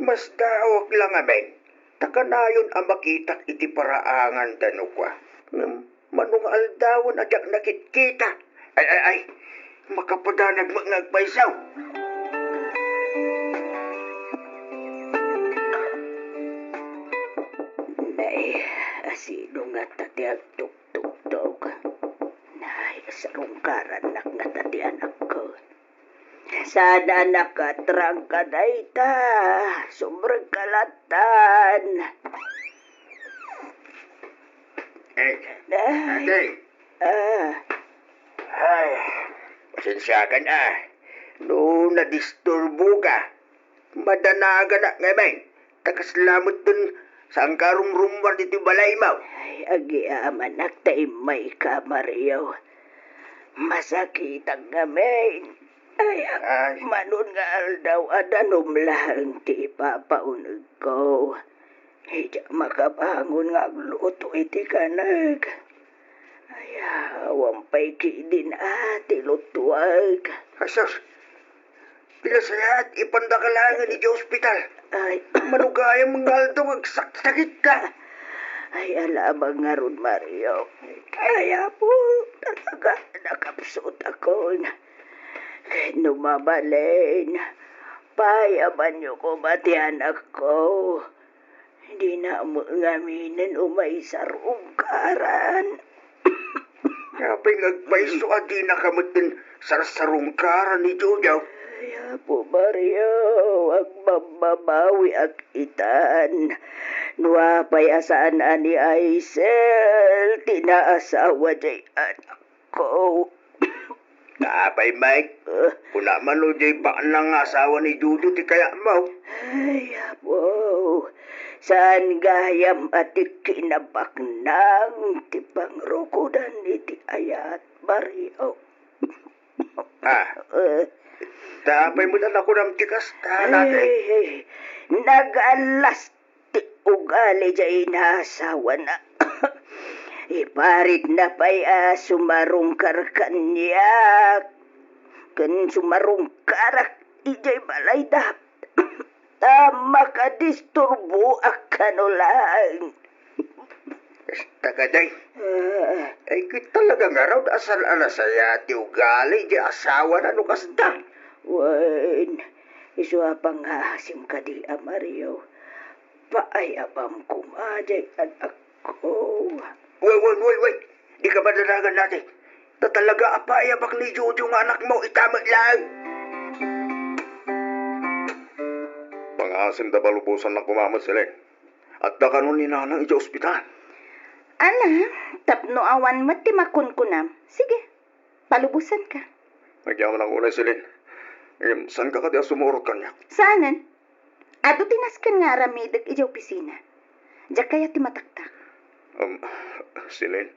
Masdaawak la ngamin. Ta kanayon a makitak iti paraangan da no kua. Ngem mano nga aldawen a diak nakitkita. Ay, ay, ay. Makapadanag met nga agpayso. Nay, asino ngata ti agtuktuktok? Nay, sarungkarannak ngata ti anakko. Saan a nakatrangka dayta. Sumrekka lattan. Eh, Nay. Ate. Ah. Ay, pasensiakan a. No nadisturboka, madanaganak ngamin. Ta kasla metten, saanka a rumrummuar ditoy balaymo. Ay, agyamanak ta immayka, Mario. Masakitak ngamin. Ay, ay, mano nga aldaw a danum laeng ti ipapaunegko. Diak makabangon nga agluto iti kanek. Ay, awan pay kidin a ti lutuek. Ay, sus! Ti nasayaat, ipandaka laengen iti ospital. Ay. Mano gayam nga aldaw nga agsaksakitka. Ay, ala, abang ngarud, Mario. Ay, Apo, talaga, nakapsutakon. Ket no mabalin, paayabanyo koma ti anakko. Dina met ngaminen umay sarungkaran. Apay nga agpayso a dinaka metten sarsarungkaran ni Jojo? Ay, Apo Mario, agbabbabawiak itan. No apay a saan a ni Aisel ti naasawa jay anak ko. Apay, Mike? Kuna man no jay baknang nga asawa ni Jojo ti kayatmo? Ay, Apo, saan gayam a ti kinabaknang ti pangrukodan iti ayat, Mario. Ah. Eh. Ta apay met a nakunam ti kasta, Ay, nate? Nagallas ti ugali jay inasawana. Iparitna pay a sumarungkar kaniak, ken sumarungkarak idiay balayda. Ta makadisturboak kano laeng. Kasta kadi? Ah. Ay, ket talaga ngarud a saan a nasayaat ti ugali jay asawana no kasta. Wen, isu a pangngaasim kadi a Mario. Paayabam koma jay anakko. Wen, wen, wen, wen. Dika madanagan, nate. Ta talaga a paayabak ni Jojo nga anakmo, ita met laeng. Pangngaasim ta palubosannak koma met, Celine. Adda kano ni Nanang idiay ospital. Ala, tapno awan met ti makunkunam. Sige, palubosanka. Agyamanak unay, Celine. Ngem, saanka kadi a sumurot kaniak? Saanen. Adu ti nasken nga aramidek idiay opisina. Diak kayat ti mataktak. Um, Celine,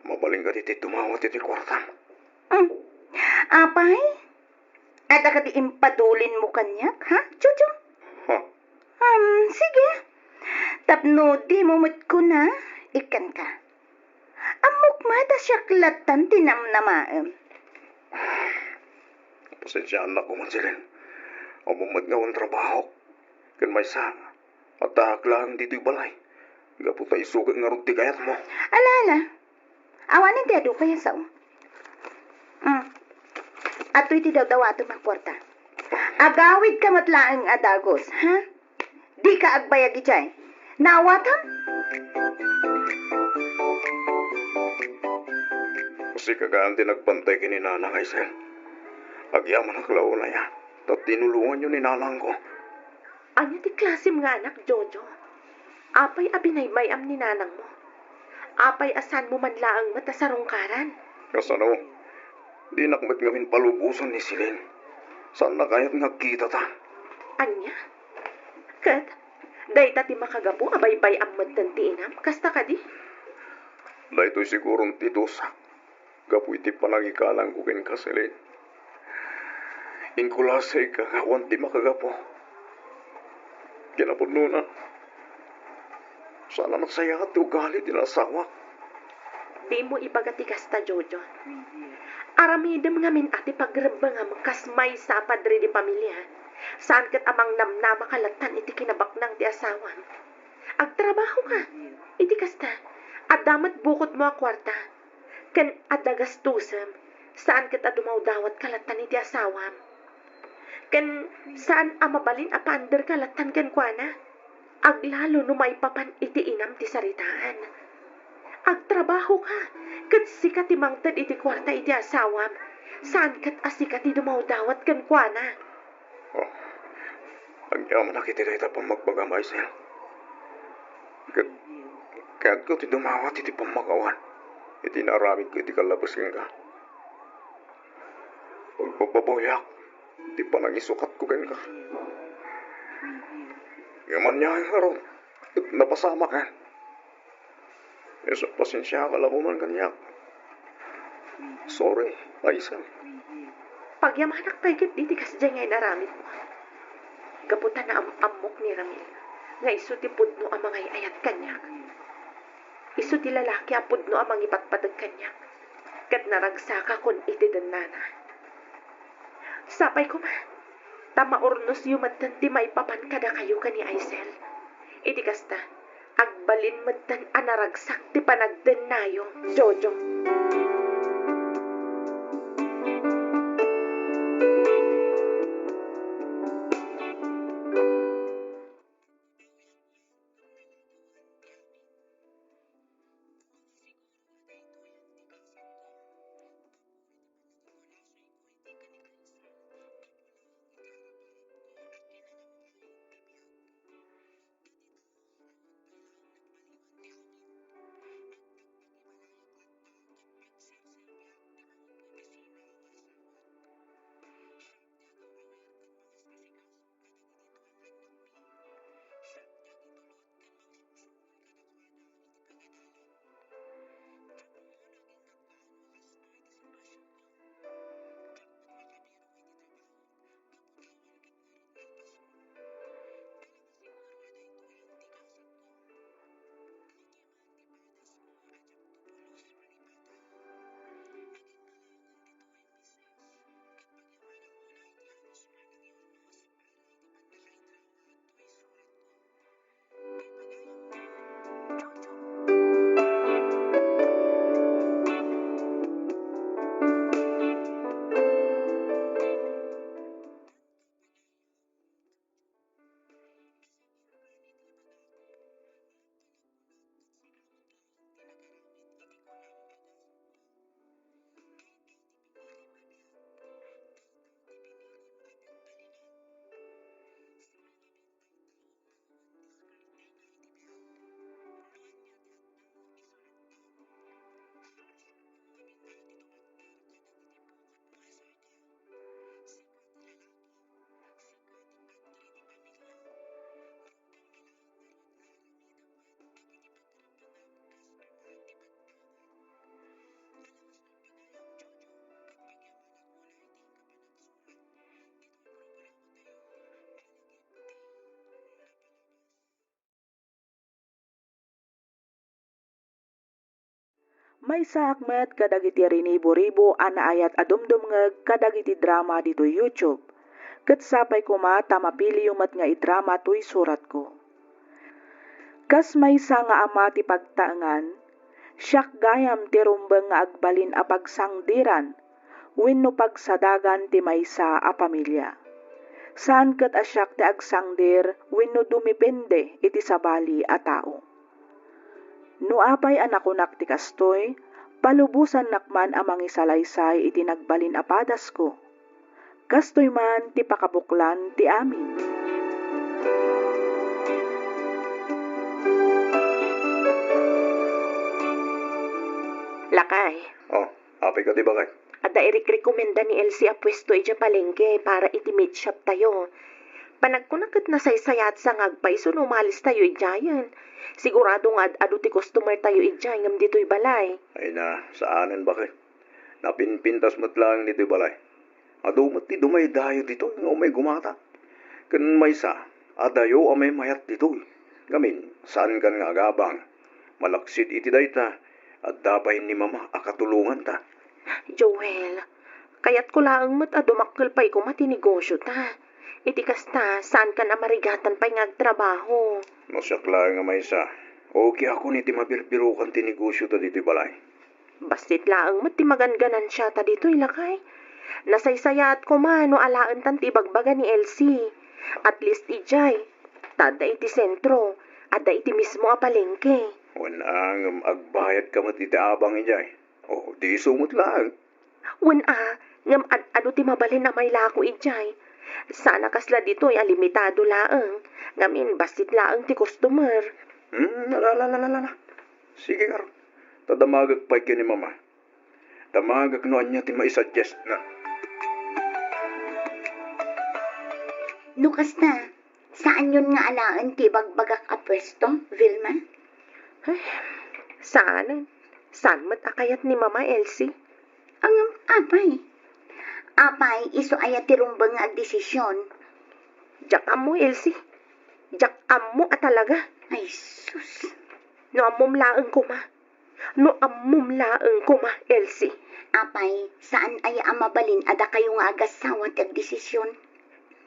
mabalin kadi ti dumawat iti kuartam? Hmm. Apay? Adda kadi impadulinmo kaniak, ha, Jojo? Ha? Um, sige. Tapno dimo met kuna, ikkanka. Ammok met a siak lattan ti namnamaem. Pasensiaannak koma, Celine. Ammom met nga awan trabahok. Ken maysa, addaak laeng ditoy balay. Gapu ta isu ket ngarud ti kayatmo. Ala, ala. Awanen ti adu pay a sao. Mm. Adtoy ti dawdawatem a kuarta. Agawidka met laeng a dagus, ha? Dika agbayag idiay. Naawatam? Sika gayam ti nagbantay ken ni Nanang, Aisel. Agyamanak la unay a ta tinulonganyo ni Nanangko. Ania ti klasem nga anak, Jojo? Apay a binaybay-am ni nanangmo? Apay a saanmo man laeng met a sarungkaran? Kasano? Dinak met ngamin palubosan ni Celine. Saanna kayat nga agkitata? Ania? Ket, dayta ti makagapu a baybay-am metten ti inam, kasta kadi? Daytoy siguron ti dusak. Gapu iti panangikalangko kenka, Celine. Inkulasayka nga awan ti makagapu. Kinapudnona, saan a nasayaat ti ugali ti naasawak. Dimo ibaga ti kasta, Jojo. Aramidem ngamin a ti pagrebbengam kas maysa a padre de pamilia. Saan ket a mangnamnamaka lattan iti kinabaknang ti asawam. Agtrabahoka. Iti kasta, adda met bukodmo a kuarta. Ken adda gastosem, saan ket a dumawdawatka lattan iti asawam. Ken saan a mabalin a paanderka lattan kenkuana. Aglalo no maipapan iti inam ti saritaan. Agtrabahoka, ket sika ti mangted iti kuarta iti asawam, saan ket a sika ti dumawdawat kenkuana. Oh, agyamanak iti dayta pammagbagam, Aisel. Ket kayatko ti dumawat iti pammakawan iti naaramidko iti kallabes kenka. Pagbabbabawiak ti panangisukatko kenka. Ngem ania ngarud, ket napasamaken. Isu a pasensiaka la koman kaniak. Sorry, Aisel. Pagyamanak pay ketdi ti kasdiay nga inaramidmo. Gapu ta naam-ammok ni Ramil. nga isu ti pudno a mangay-ayat kaniak. Isu ti lalaki a pudno a mangipatpateg kaniak, ket naragsakakon iti dennana. Sapay koma, ta maurnosyo metten ti maipapan kadakayo ken ni Aisel. Iti kasta, agbalin metten a naragsak ti panagdennayo, Jojo. Maysaak met kadagiti rinibo-ribo a naayat a dumdumngeg kadagiti drama ditoy YouTube, ket sapay koma ta mapiliyo met nga idrama toy suratko. Kas maysa nga ama ti pagtaengan, siak gayam ti rumbeng nga agbalin a pagsangdiran wenno pagsadagan ti maysa a pamilia. Saan ket a siak ti agsangdir wenno dumepende iti sabali a tao. No apay a nakunak ti kastoy, palubosannak man a mangisalaysay iti nagbalin a padasko. Kastoy man ti pakabuklan ti amin. Lakay. Oh, apay ka di bakay? Adda irikrekomenda ni Elsie a puesto idiay palengke para iti meat shop tayo. Panagkuna ket nasaysayaat sa nga agpayso no umalis tayo idiayen. Sigurado nga ad-adu ti customer tayo idiay ngem ditoy balay. Ay na, saanen bakay. Napinpintas met laeng ditoy balay. Adu met ti dumaydayo ditoy nga umay gumata. Ken maysa, adayo a maymayat ditoy. Ngamin, saankan nga agabang. Malaksid iti dayta, adda pay ni Mama a katulonganta. Joel, kayatko laeng met a dumakkel pay koma ti negosiota. Iti kasta, saankan a marigatan pay nga agtrabaho. No siak laeng a maysa, okay ako iti mabirbirokan ti negosiota ditoy balay. Bassit laeng met ti maganganansiata ditoy, lakay. Nasaysayaat koma no alaentan ti ibagbaga ni Elsie. At least idiay, ta adda iti sentro, adda iti mismo a palengke. Wen a, ngem agbayadka met iti abang idiay. O, di isu met laeng. Wen a, ngem ad-adu ti mabalin a mailako idiay. Saan a kasla ditoy a limitado laeng, ngamin bassit laeng ti customer. Hmm, ala, ala, ala, ala. Sige, ngarud. Ta damagek pay ken ni Mama. Damagek no ania ti maisuggestna. No kasta, saanyon nga alaen ti ibagbagak a puesto, Vilma? Ay, saanen. Saan met a kayat ni Mama, Elsie. Ngem, apay? Apay, isu aya ti rumbeng nga agdesisyon? Diak ammo, Elsie. Diak ammo a talaga. Ay, sus. No ammom laeng koma. No ammom laeng koma, Elsie. Apay, saan aya a mabalin a dakayo nga agassawa ti agdesisyon?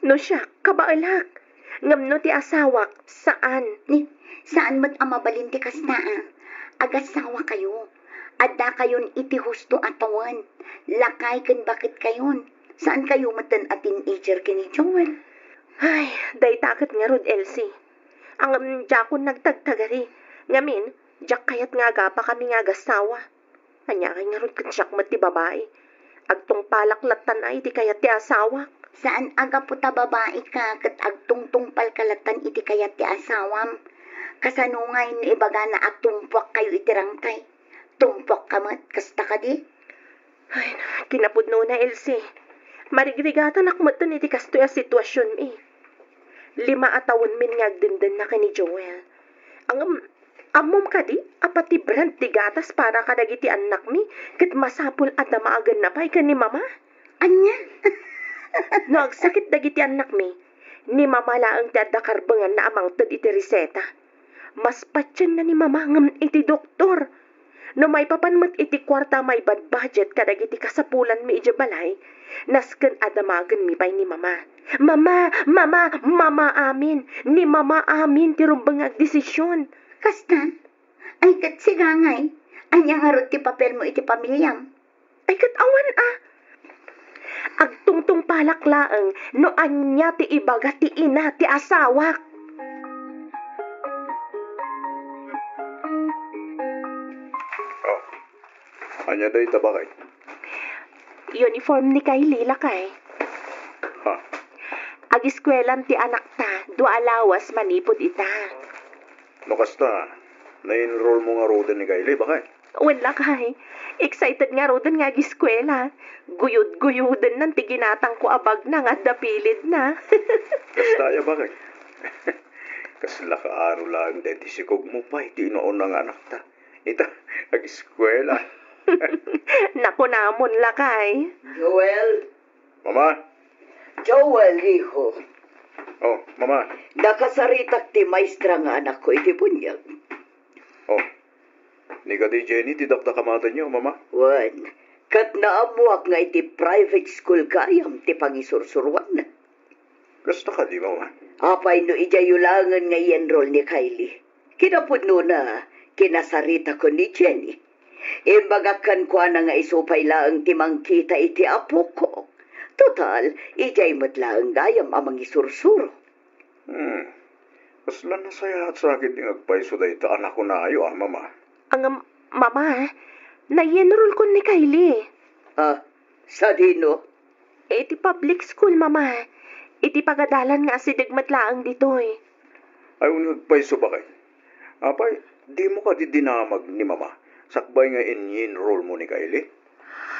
No siak, kabaelak. Ngem no ti asawak, saan. Ni, saan met a mabalin ti kasta, a? Agassawakayo. Addakayon iti husto a tawen. Lakay ken baketkayon. Saankayo metten a teenager ken ni Joel. Ay, dayta ket ngarud, Elsie. Ngem diakon nagtagtagari. Ngamin, diak kayat nga agapakami nga agassawa. Ania kay ngarud ket siak met ti babai? Agtungpalak lattan a iti kayat ti asawak. Saan a gapu ta babaika ket agtungtungpalka lattan iti kayat ti asawam. Kasano ngay no ibagana a tumpuakkayo iti rangtay? Tumpuakka met, kasta kadi? Ay, kinapudnona, Elsie. Marigrigatanak metten iti kastoy a situasionmi. Lima a tawenmin nga agdendenna ken ni Joel. Ngem, ammom kadi a pati brand ti gatas para kadagiti annakmi ket masapul a damaaganna pay ken ni Mama? Ania? No agsakit dagiti annakmi, ni Mama laeng ti adda karbenganna a mangted iti reseta. Mas patienna ni Mama ngem iti doktor. No maipapan met iti kuarta a maibadbudget kadagiti kasapulanmi idiay balay, nasken a damagenmi pay ni Mama. Mama, Mama, Mama amin. Ni Mama amin ti rumbeng nga agdesisyon. Kasta? Ay, ket sigangay, ania ngarud ti papelmo iti pamiliam? Ay, ket awan a. Agtungtungpalak laeng no ania ti ibaga ti ina ti asawak. Oh, ania dayta, baket? Uniform ni Kylie, lakay. Ha? Agiskuelan ti anakta, dua a lawas manipud ita. No kasta, na-enroll mo ngaruden ni Kylie, baket? Wen, lakay. Excited ngaruden nga agiskuela. Guyod-guyodennan ti ginatangko a bagna nga adda pilidna. Kasta aya, baket? Kasla kaaro laeng daydi sikogmo pay ti inauna nga anakta. Ita, agiskuela. Nakunamon, lakay. Joel. Mama? Joel, hijo. Oh, Mama. Nakasaritak ti maestra nga anakko iti buniag. Oh, ni kadi Jenny ti dakdakamatenyo, Mama? Wen, ket naammoak nga iti private school gayam ti pangisursuroanna. Kasta kadi, Mama? Apay no idiayyo laengen nga i-enroll ni Kylie? Kinapudnona, kinasaritakon ni Jenny. Imbagak kenkuana nga isu pay laeng ti mangkita iti apok. Total, idiay met laeng gayam a mangisursuro. Hmm. Kasla nasayaat sa ketdi nga agpayso dayta a nakunayo, a, Mama. Ngem, Mama, nai-enrollkon ni Kylie. Ah, sadino? Iti public school, Mama. Iti pagadalan nga asideg met laeng ditoy. Ay, wen nga agpayso, baket? Apay, dimo kadi dinamag ni Mama sakbay nga in-enroll mo ni Kylie?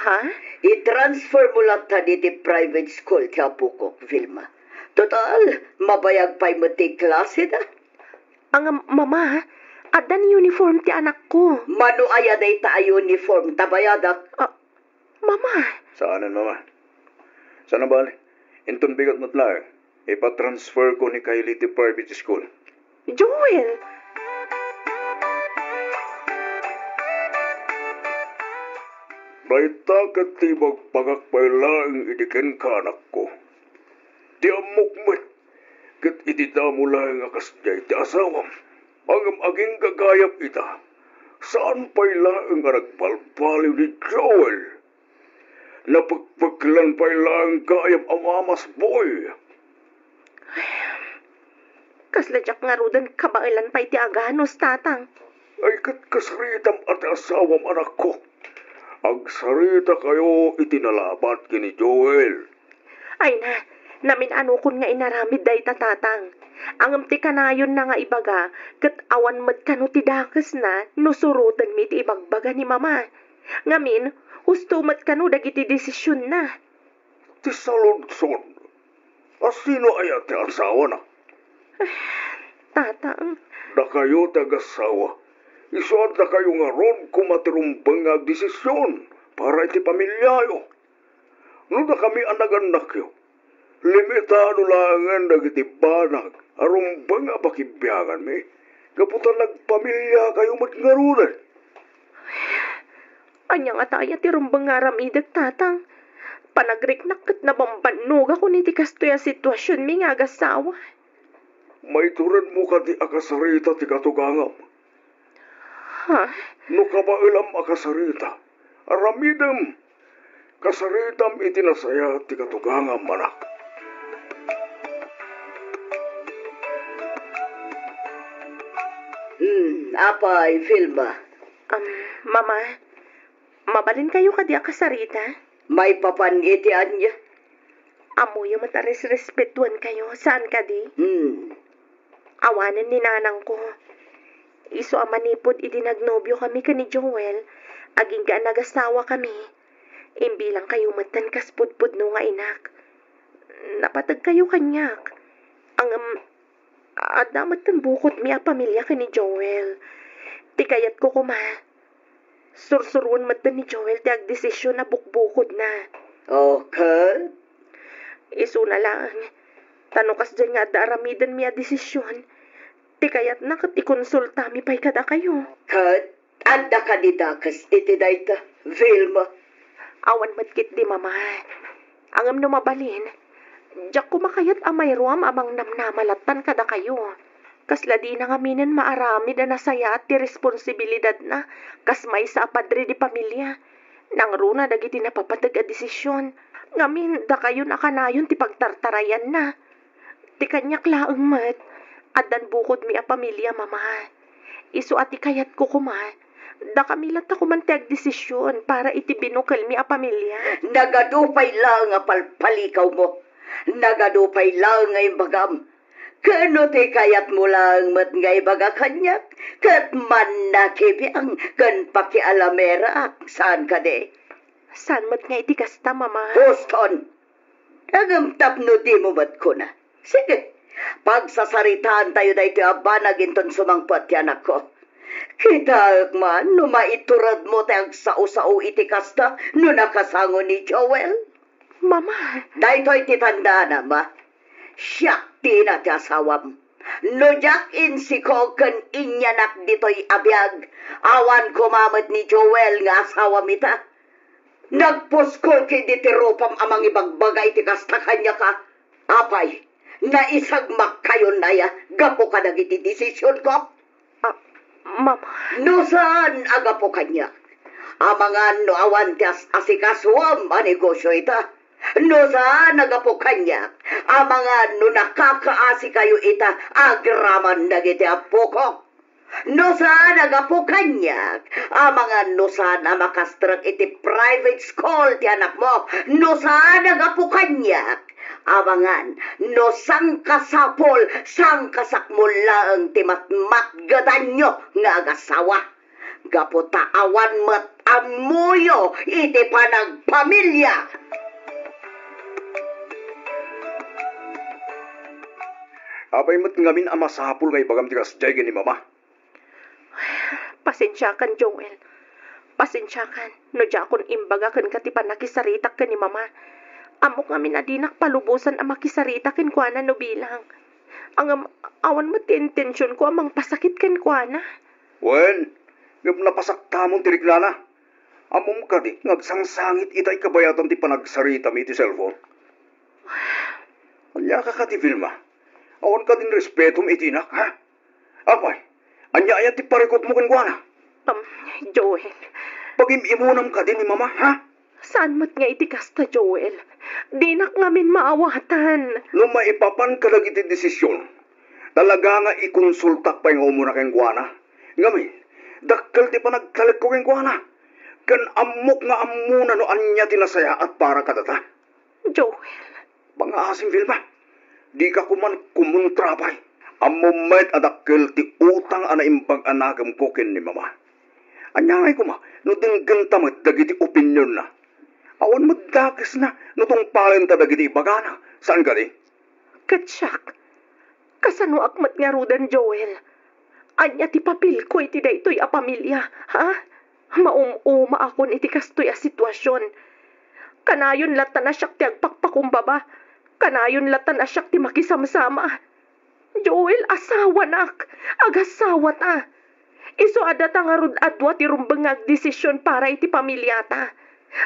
Ha? I-transfer mo latta diti private school ti apokok, Vilma. Total, mabayag pay met ti klaseda. Ngem, Mama, addan uniform ti anakko. Mano aya dayta a uniform ta bayadak? Ah, Mama. Saanen, Mama. Saan a bale? Inton bigat met laeng, ipatransferko ni Kylie ti private school. Joel! Dayta ket ti ibagbagak pay laeng idi kenka, anakko. Ti ammok met, ket iti damo laeng a kasdiay ti asawam. Ngem aginggagayam ita, saan pay laeng a nagbalbaliw ni Joel. Napekpeklan pay laeng gayam a mamasboy. Kasla diak ngaruden kabaelan pay ti aganus, Tatang. Ay, ket kasaritam a ti asawam, anakko. Agsaritakayo iti nalabat ken ni Joel. Ay na, namin-anokon nga inaramid dayta, Tatang. Ngem ti kanayonna nga ibaga, ket awan met kano ti dakesna no surotenmi ti ibagbaga ni Mama. Ngamin, husto met kano dagiti desisionna. Ti saludsod, a sino aya ti asawana? Tatang. Dakayo ti agassawa, isu a dakayo ngarud koma ti rumbeng nga agdesisyon para iti pamiliayo. No dakami a nagannakyo, Limitado laengen dagiti banag a rumbeng a pakibiaganmi, gapu ta nagpamiliakayo met ngaruden. Ania ngata aya ti rumbeng nga aramidek, Tatang? Panagriknak ket nabambannogakon iti kastoy a situasionmi nga agasawa. Maituredmo kadi a kasarita ti katugangam? Ha? No kabaelam a kasarita, aramidem. Kasaritam iti nasayaat ti katugangam, anak. Hmm, apay, Vilma? Um, Mama, mabalinkayo kadi a kasarita? Maipapan iti ania? Ammoyo met a resrespetuankayo, saan kadi? Hmm. Awanen ni nanangko. Isu a manipud idi nagnobiokami ken ni Joel, agingga a nagasawakami, imbilangkayo metten kas pudpudno nga inak. Napategkayo kaniak. Ngem, adda metten bukodmi a pamilia ken ni Joel. Ti kayatko koma, sursuroen metten ni Joel ti agdesision a bukbukodna. O, ket? Isuna laeng, ta no kasdiay nga adda aramidenmi a desision, ti kayatna ket ikonsultami pay kadakayo. Ket adda kadi dakes iti dayta, Vilma? Awan met ketdi, Mama. Ngem no mabalin, diak koma kayat a mairuam a mangnamnama lattan kadakayo. Kasla dina ngaminen maaramid a nasayaat ti responsibilidatna kas maysa a padre di pamilia. Nangruna dagiti napapateg a desision. Ngamin, dakayon a kanayon ti pagtartarayanna. Ti kaniak laeng met, addan bukodmi a pamilia, Mama. Isu a ti kayatko koma, dakami latta koman ti agdesision para iti binukelmi a pamilia. Nagadu pay laeng a palpalikawmo. Nagadu pay laeng nga imbagam. Ken no ti kayatmo laeng met nga ibaga kaniak, ket mannakibiang ken pakialameraak, saan kadi? Saan met nga iti kasta, Mama? Huston! Ngem tapno dimo met kuna, sige, pagsasaritaantayo daytoy a banag inton sumangpet ti anakko. Kitaek man no maituredmo ti agsao-sao iti kasta no nakasango ni Joel. Mama! Daytoy ti tandaanam, a. Siak dina ti asawam. No diak insiko ken inyanak ditoy a biag, awan koma met ni Joel nga asawam ita. Nagpuskol ketdi ti rupam a mangibagbaga iti kasta kaniak, a. Apay, naisagmakkayon aya gapu kadagiti desisionko? Ah, Mama. No saan a gapu kaniak, amangan no awan ti as-asikasuam a negosio ita. No saan a gapu kaniak, amangan no nakakaasikayo ita agraman dagiti appokok. No saan a gapu kaniak, amangan no saan a makastrek iti private school ti anakmo. No saan a gapu kaniak, amangan no sangkasapul, sangkasakmo laeng ti matmatgetanyo nga agasawa. Gapu ta awan met ammoyo iti panagpamilia. Apay met ngamin a masapul nga ibagam ti kasdiay ken ni Mama? Pasensiakan, Joel. Pasensiakan no diakon imbaga kenka ti pannakisaritak ken ni Mama. Ammok ngamin a dinak palubosan a makisarita kenkuana no bilang. Ngem awan met ti intensionko a mangpasakit kenkuana. Wen, ngem napasaktamon ti riknana. Ammom kadi nga agsangsangit ita ikabayatan ti panagsaritami iti cellphone? Ania ka kadi, Vilma? Awan kadin respetom iti inak, ha? Apay, ania aya ti parikutmo kenkuana? Um, Joel. Pagim-imonam kadi ni Mama, ha? Saan met nga iti kasta, Joel. Dinak ngamin maawatan. No maipapan kadagiti desisyon, talaga nga ikonsultak pay nga umuna kenkuana. Ngamin, dakkel ti panagtalekko kenkuana. Ken ammok nga ammona no ania ti nasayaat para kadata. Joel. Pangaasim, Vilma. Dika koman kumontra pay. Ammom met a dakkel ti utang a naimbag a nakemko ken ni Mama. Ania ngay koma no denggenta met dagiti opinionna? Awan met dakesna no tungpalenta dagiti ibagana, saan kadi? Ket siak, kasanoak met ngaruden, Joel? Ania ti papelko iti daytoy a pamilia, ha? Maum-umaakon iti kastoy a situasion. Kanayon latta a siak ti agpakpakumbaba. Kanayon latan a siak ti makisamsama. Joel, asawanak. Agasawata. Isu a data ngarud a dua ti rumbeng nga agdesisyon para iti pamiliata.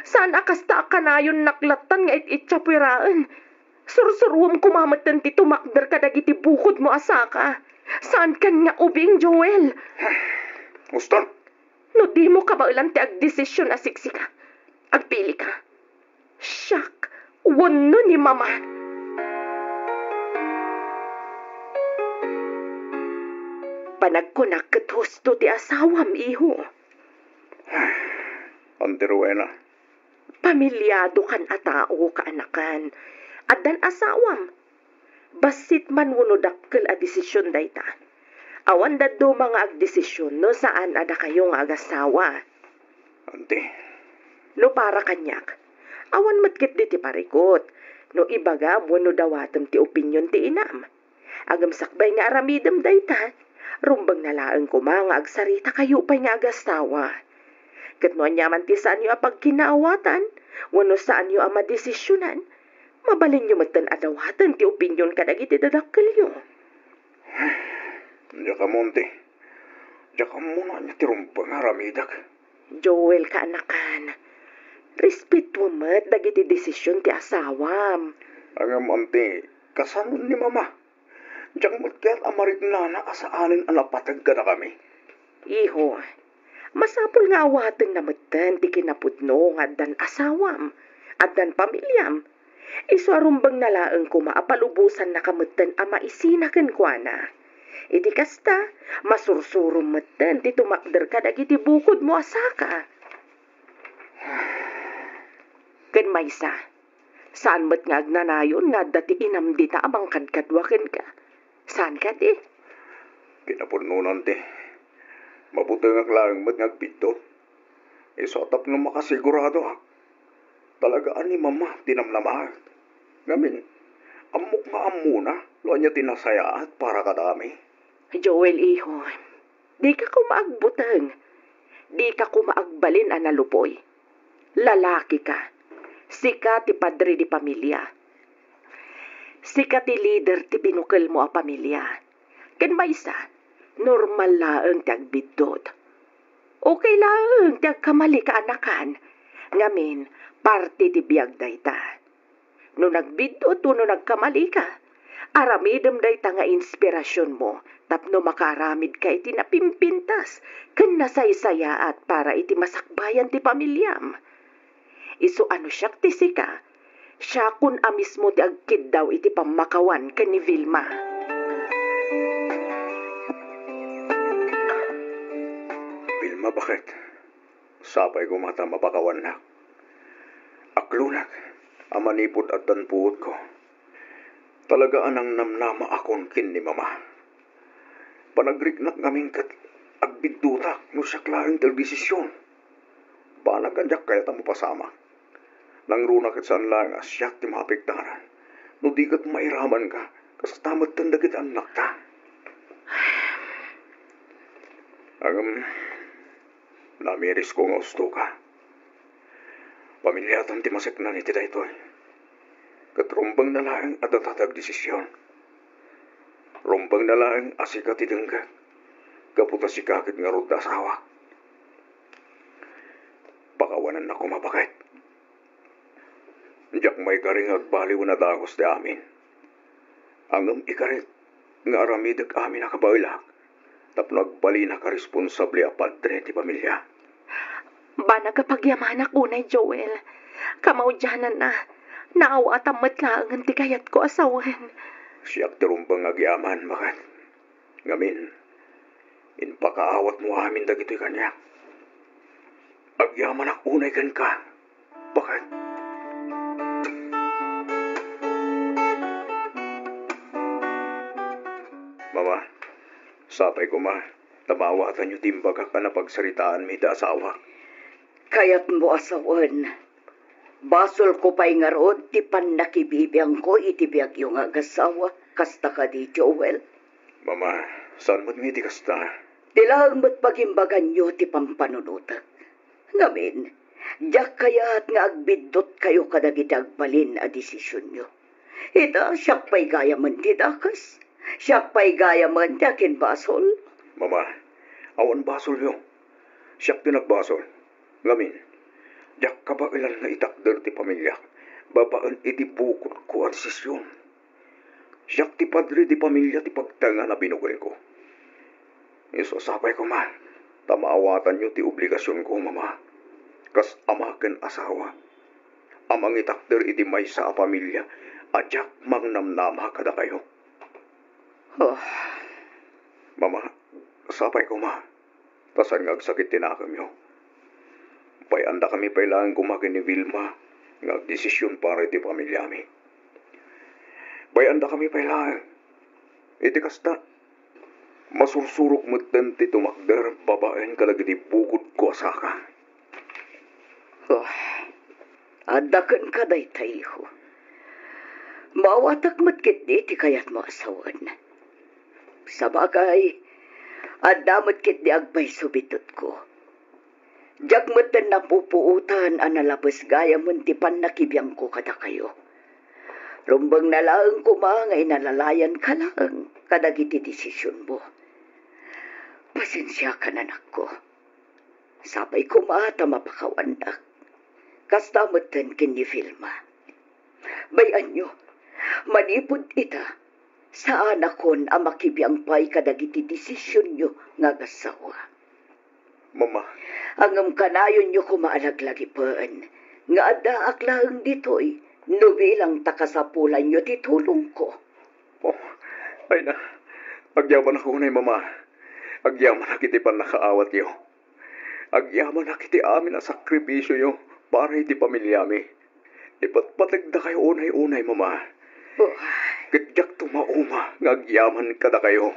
Saan a kasta a kanayonnak latan nga it-itsa pueraen. Sursuruem koma metten ti tumakder kadagiti bukodmo a saka. Saankan nga ubing, Joel. Uston. No dimo kabaelan ti agdesisyon a siksika, agpilika. Siak wenno ni Mama. Panagkunak ket husto ti asawam, iho. Auntie Rowena. Pamiliadokan a tao, kaanakan. Addan asawam. Bassit man wenno dakkel a desisyon dayta. Awan dadduma nga agdesisyon no saan a dakayo nga agasawa. Auntie. No para kaniak, awan met ketdi ti parikut no ibagam wenno dawatem ti opinyon ti inam. Ngem sakbay nga aramidem dayta, rumbengna laeng koma nga agsaritakayo pay nga agasawa. Ket no aniaman ti saanyo a pagkinaawatan wenno saanyo a madesisyonan, mabalinyo metten a dawaten ti opinyon kadagiti dadakkelyo. Diak ammo, Auntie. Diak ammo no ania ti rumbeng nga aramidek. Joel, kaanakan, respetuem met dagiti desisyon ti asawam. Ngem, Auntie, kasano ni Mama? Diak met kayat a mariknana a saanen a napateg kadakami. Iho, masapul nga awatenna metten ti kinapudno nga addan asawam, addan pamiliam. Isu a rumbengna laeng koma a palubosannaka metten a maisina kenkuana. Iti kasta, masursurom metten ti tumakder kadagiti bukodmo a saka. Ken maysa, saan met nga agnanayon nga adda ti inam dita a mangkadkadua kenka. Saan kadi? Kinapudno, Auntie. Mabutengak laeng met nga agbiddut. Isu a tapno makasiguradoak, talaga a ni Mama ti namnamaek. Ngamin, ammok nga ammona no ania ti nasayaat para kadakami. Joel, iho, dika koma agbuteng. Dika koma agbalin a nalupoy. Lalakika. Sika ti padre di pamilia. Sika ti lider ti binukelmo a pamilia. Ken maysa, normal laeng ti agbiddut. Okay laeng ti agkamali, kaanakan. Ngamin, parte ti biag dayta. No nagbiddut wenno nagkamalika, aramidem dayta nga inspirasionmo tapno makaaramidka iti napimpintas ken nasaysayaat para iti masakbayan ti pamiliam. Isu a no siak ti sika, siakon a mismo ti agkiddaw iti pammakawan ken ni Vilma. Vilma, baket? Sapay koma ta mapakawannak. Aklonak a manipud addan puotko, talaga a nangnamnamaakon ken ni Mama. Panagriknak ngamin ket agbiddutak no siak laeng ti agdesision. Banag a diak kayat a mapasamak. Nangruna ket saan laeng a siak ti maapektaran no di ket mairamanka kasta metten dagiti annakta. Ngem, namirisko nga ustoka. Pamiliatam ti maseknan iti daytoy. Ket rumbengna laeng a data ti agdesision. Rumbengna laeng a sika ti denggek, gapu ta sika ket ngarud ti asawak. Pakawanannak koma, baket. Diak maikari nga agbaliwen a dagus ti amin. Ngem ikarik nga aramidek amin a kabaelak tapno agbalinak a responsable a padre ti pamilia. Banag a pagyamanak unay, Joel. Kamaudiananna, naawatam met laengen ti kayatko a sawen. Siak ti rumbeng nga agyaman, baket. Ngamin, impakaawatmo amin dagitoy kaniak. Agyamanak unay kenka, baket. Mama, sapay koma ta maawatanyo ti imbagak a napagsaritaanmi iti asawak. Kayatmo a sawen, basolko pay ngarud ti pannakibibiangko iti biagyo nga agasawa, kasta kadi, Joel? Mama, saan met nga iti kasta. Ti laeng met pagimbaganyo ti pampanunotek. Ngamin, diak kayat nga agbiddutkayo kadagiti agbalin a desisionyo. Ita, siak pay gayamen ti dakes. Siak pay gayamen ti akinbasol. Mama, awan basolyo. Siak ti nagbasol. Ngamin, diak kabaelan nga itakder ti pamiliak babaen iti bukodko a desisyon. Siak ti padre ti pamilia ti pagtaengan a binugelko. Isu sapay koma ta maawatanyo ti obligasionko, Mama, kas ama ken asawa a mangitakder iti maysa a pamilia a diak mangnamnama kadakayo. Oh. Mama, sapay koma ta saan nga agsakit ti nakemyo. Pay-andakami pay laeng koma ken ni Vilma nga agdesisyon para iti pamiliami. Pay-andakami pay laeng. Iti kasta, masursurok metten ti tumakder babaen kadagiti bukodko a saka. Oh, adda kenka dayta, iho. Maawatak met ketdi ti kayatmo a sawen. Sabagay, adda met ketdi agpayso bitutko. Diak metten napupuotan a nalabes gayamen ti pannakibiangko kadakayo. Rumbengna laeng koma nga inalalayanka laeng kadagiti desisionmo. Pasensiakan, anakko. Sapay koma ta mapakawannak. Kasta metten ken ni Vilma. Bay-anyo, manipud ita, saanakon a makibiang pay kadagiti desisionyo nga agassawa. Mama. Ngem kanayonyo koma a laglagipen nga addaak laeng ditoy no bilang ta kasapulanyo ti tulongko. Oh, ay na, agyamanak unay, Mama. Agyamanak iti pannakaawatyo. Agyamanak iti amin a sakripisioyo para iti pamiliami. Ipatpategdakayo unay-unay, Mama. Oh. Ket diakto mauma nga agyaman kadakayo.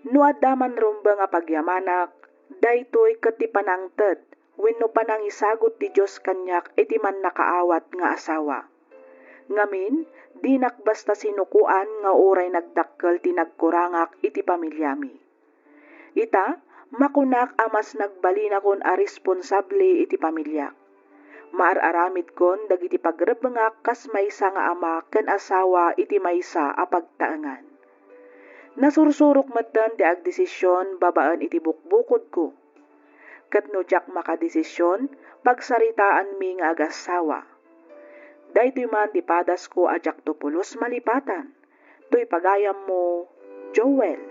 No adda man rumbeng a pagyamanak, daytoy ket ti panangted wenno panangisagut ti Dios kaniak iti mannakaawat nga asawa. Ngamin, dinak basta sinukoan nga uray nagdakkel ti nagkurangak iti pamiliami. Ita, makunak a mas nagbalinakon a responsable iti pamiliak. Maar-aramidkon dagiti pagrebbengak kas maysa nga ama ken asawa iti maysa a pagtaengan. Nasursurok metten ti agdesision babaen iti bukbukodko. Ket no diak makadesision, pagsaritaanmi nga agassawa. Daytoy man ti padasko a diakto pulos malipatan. Toy pagayammo, Joel.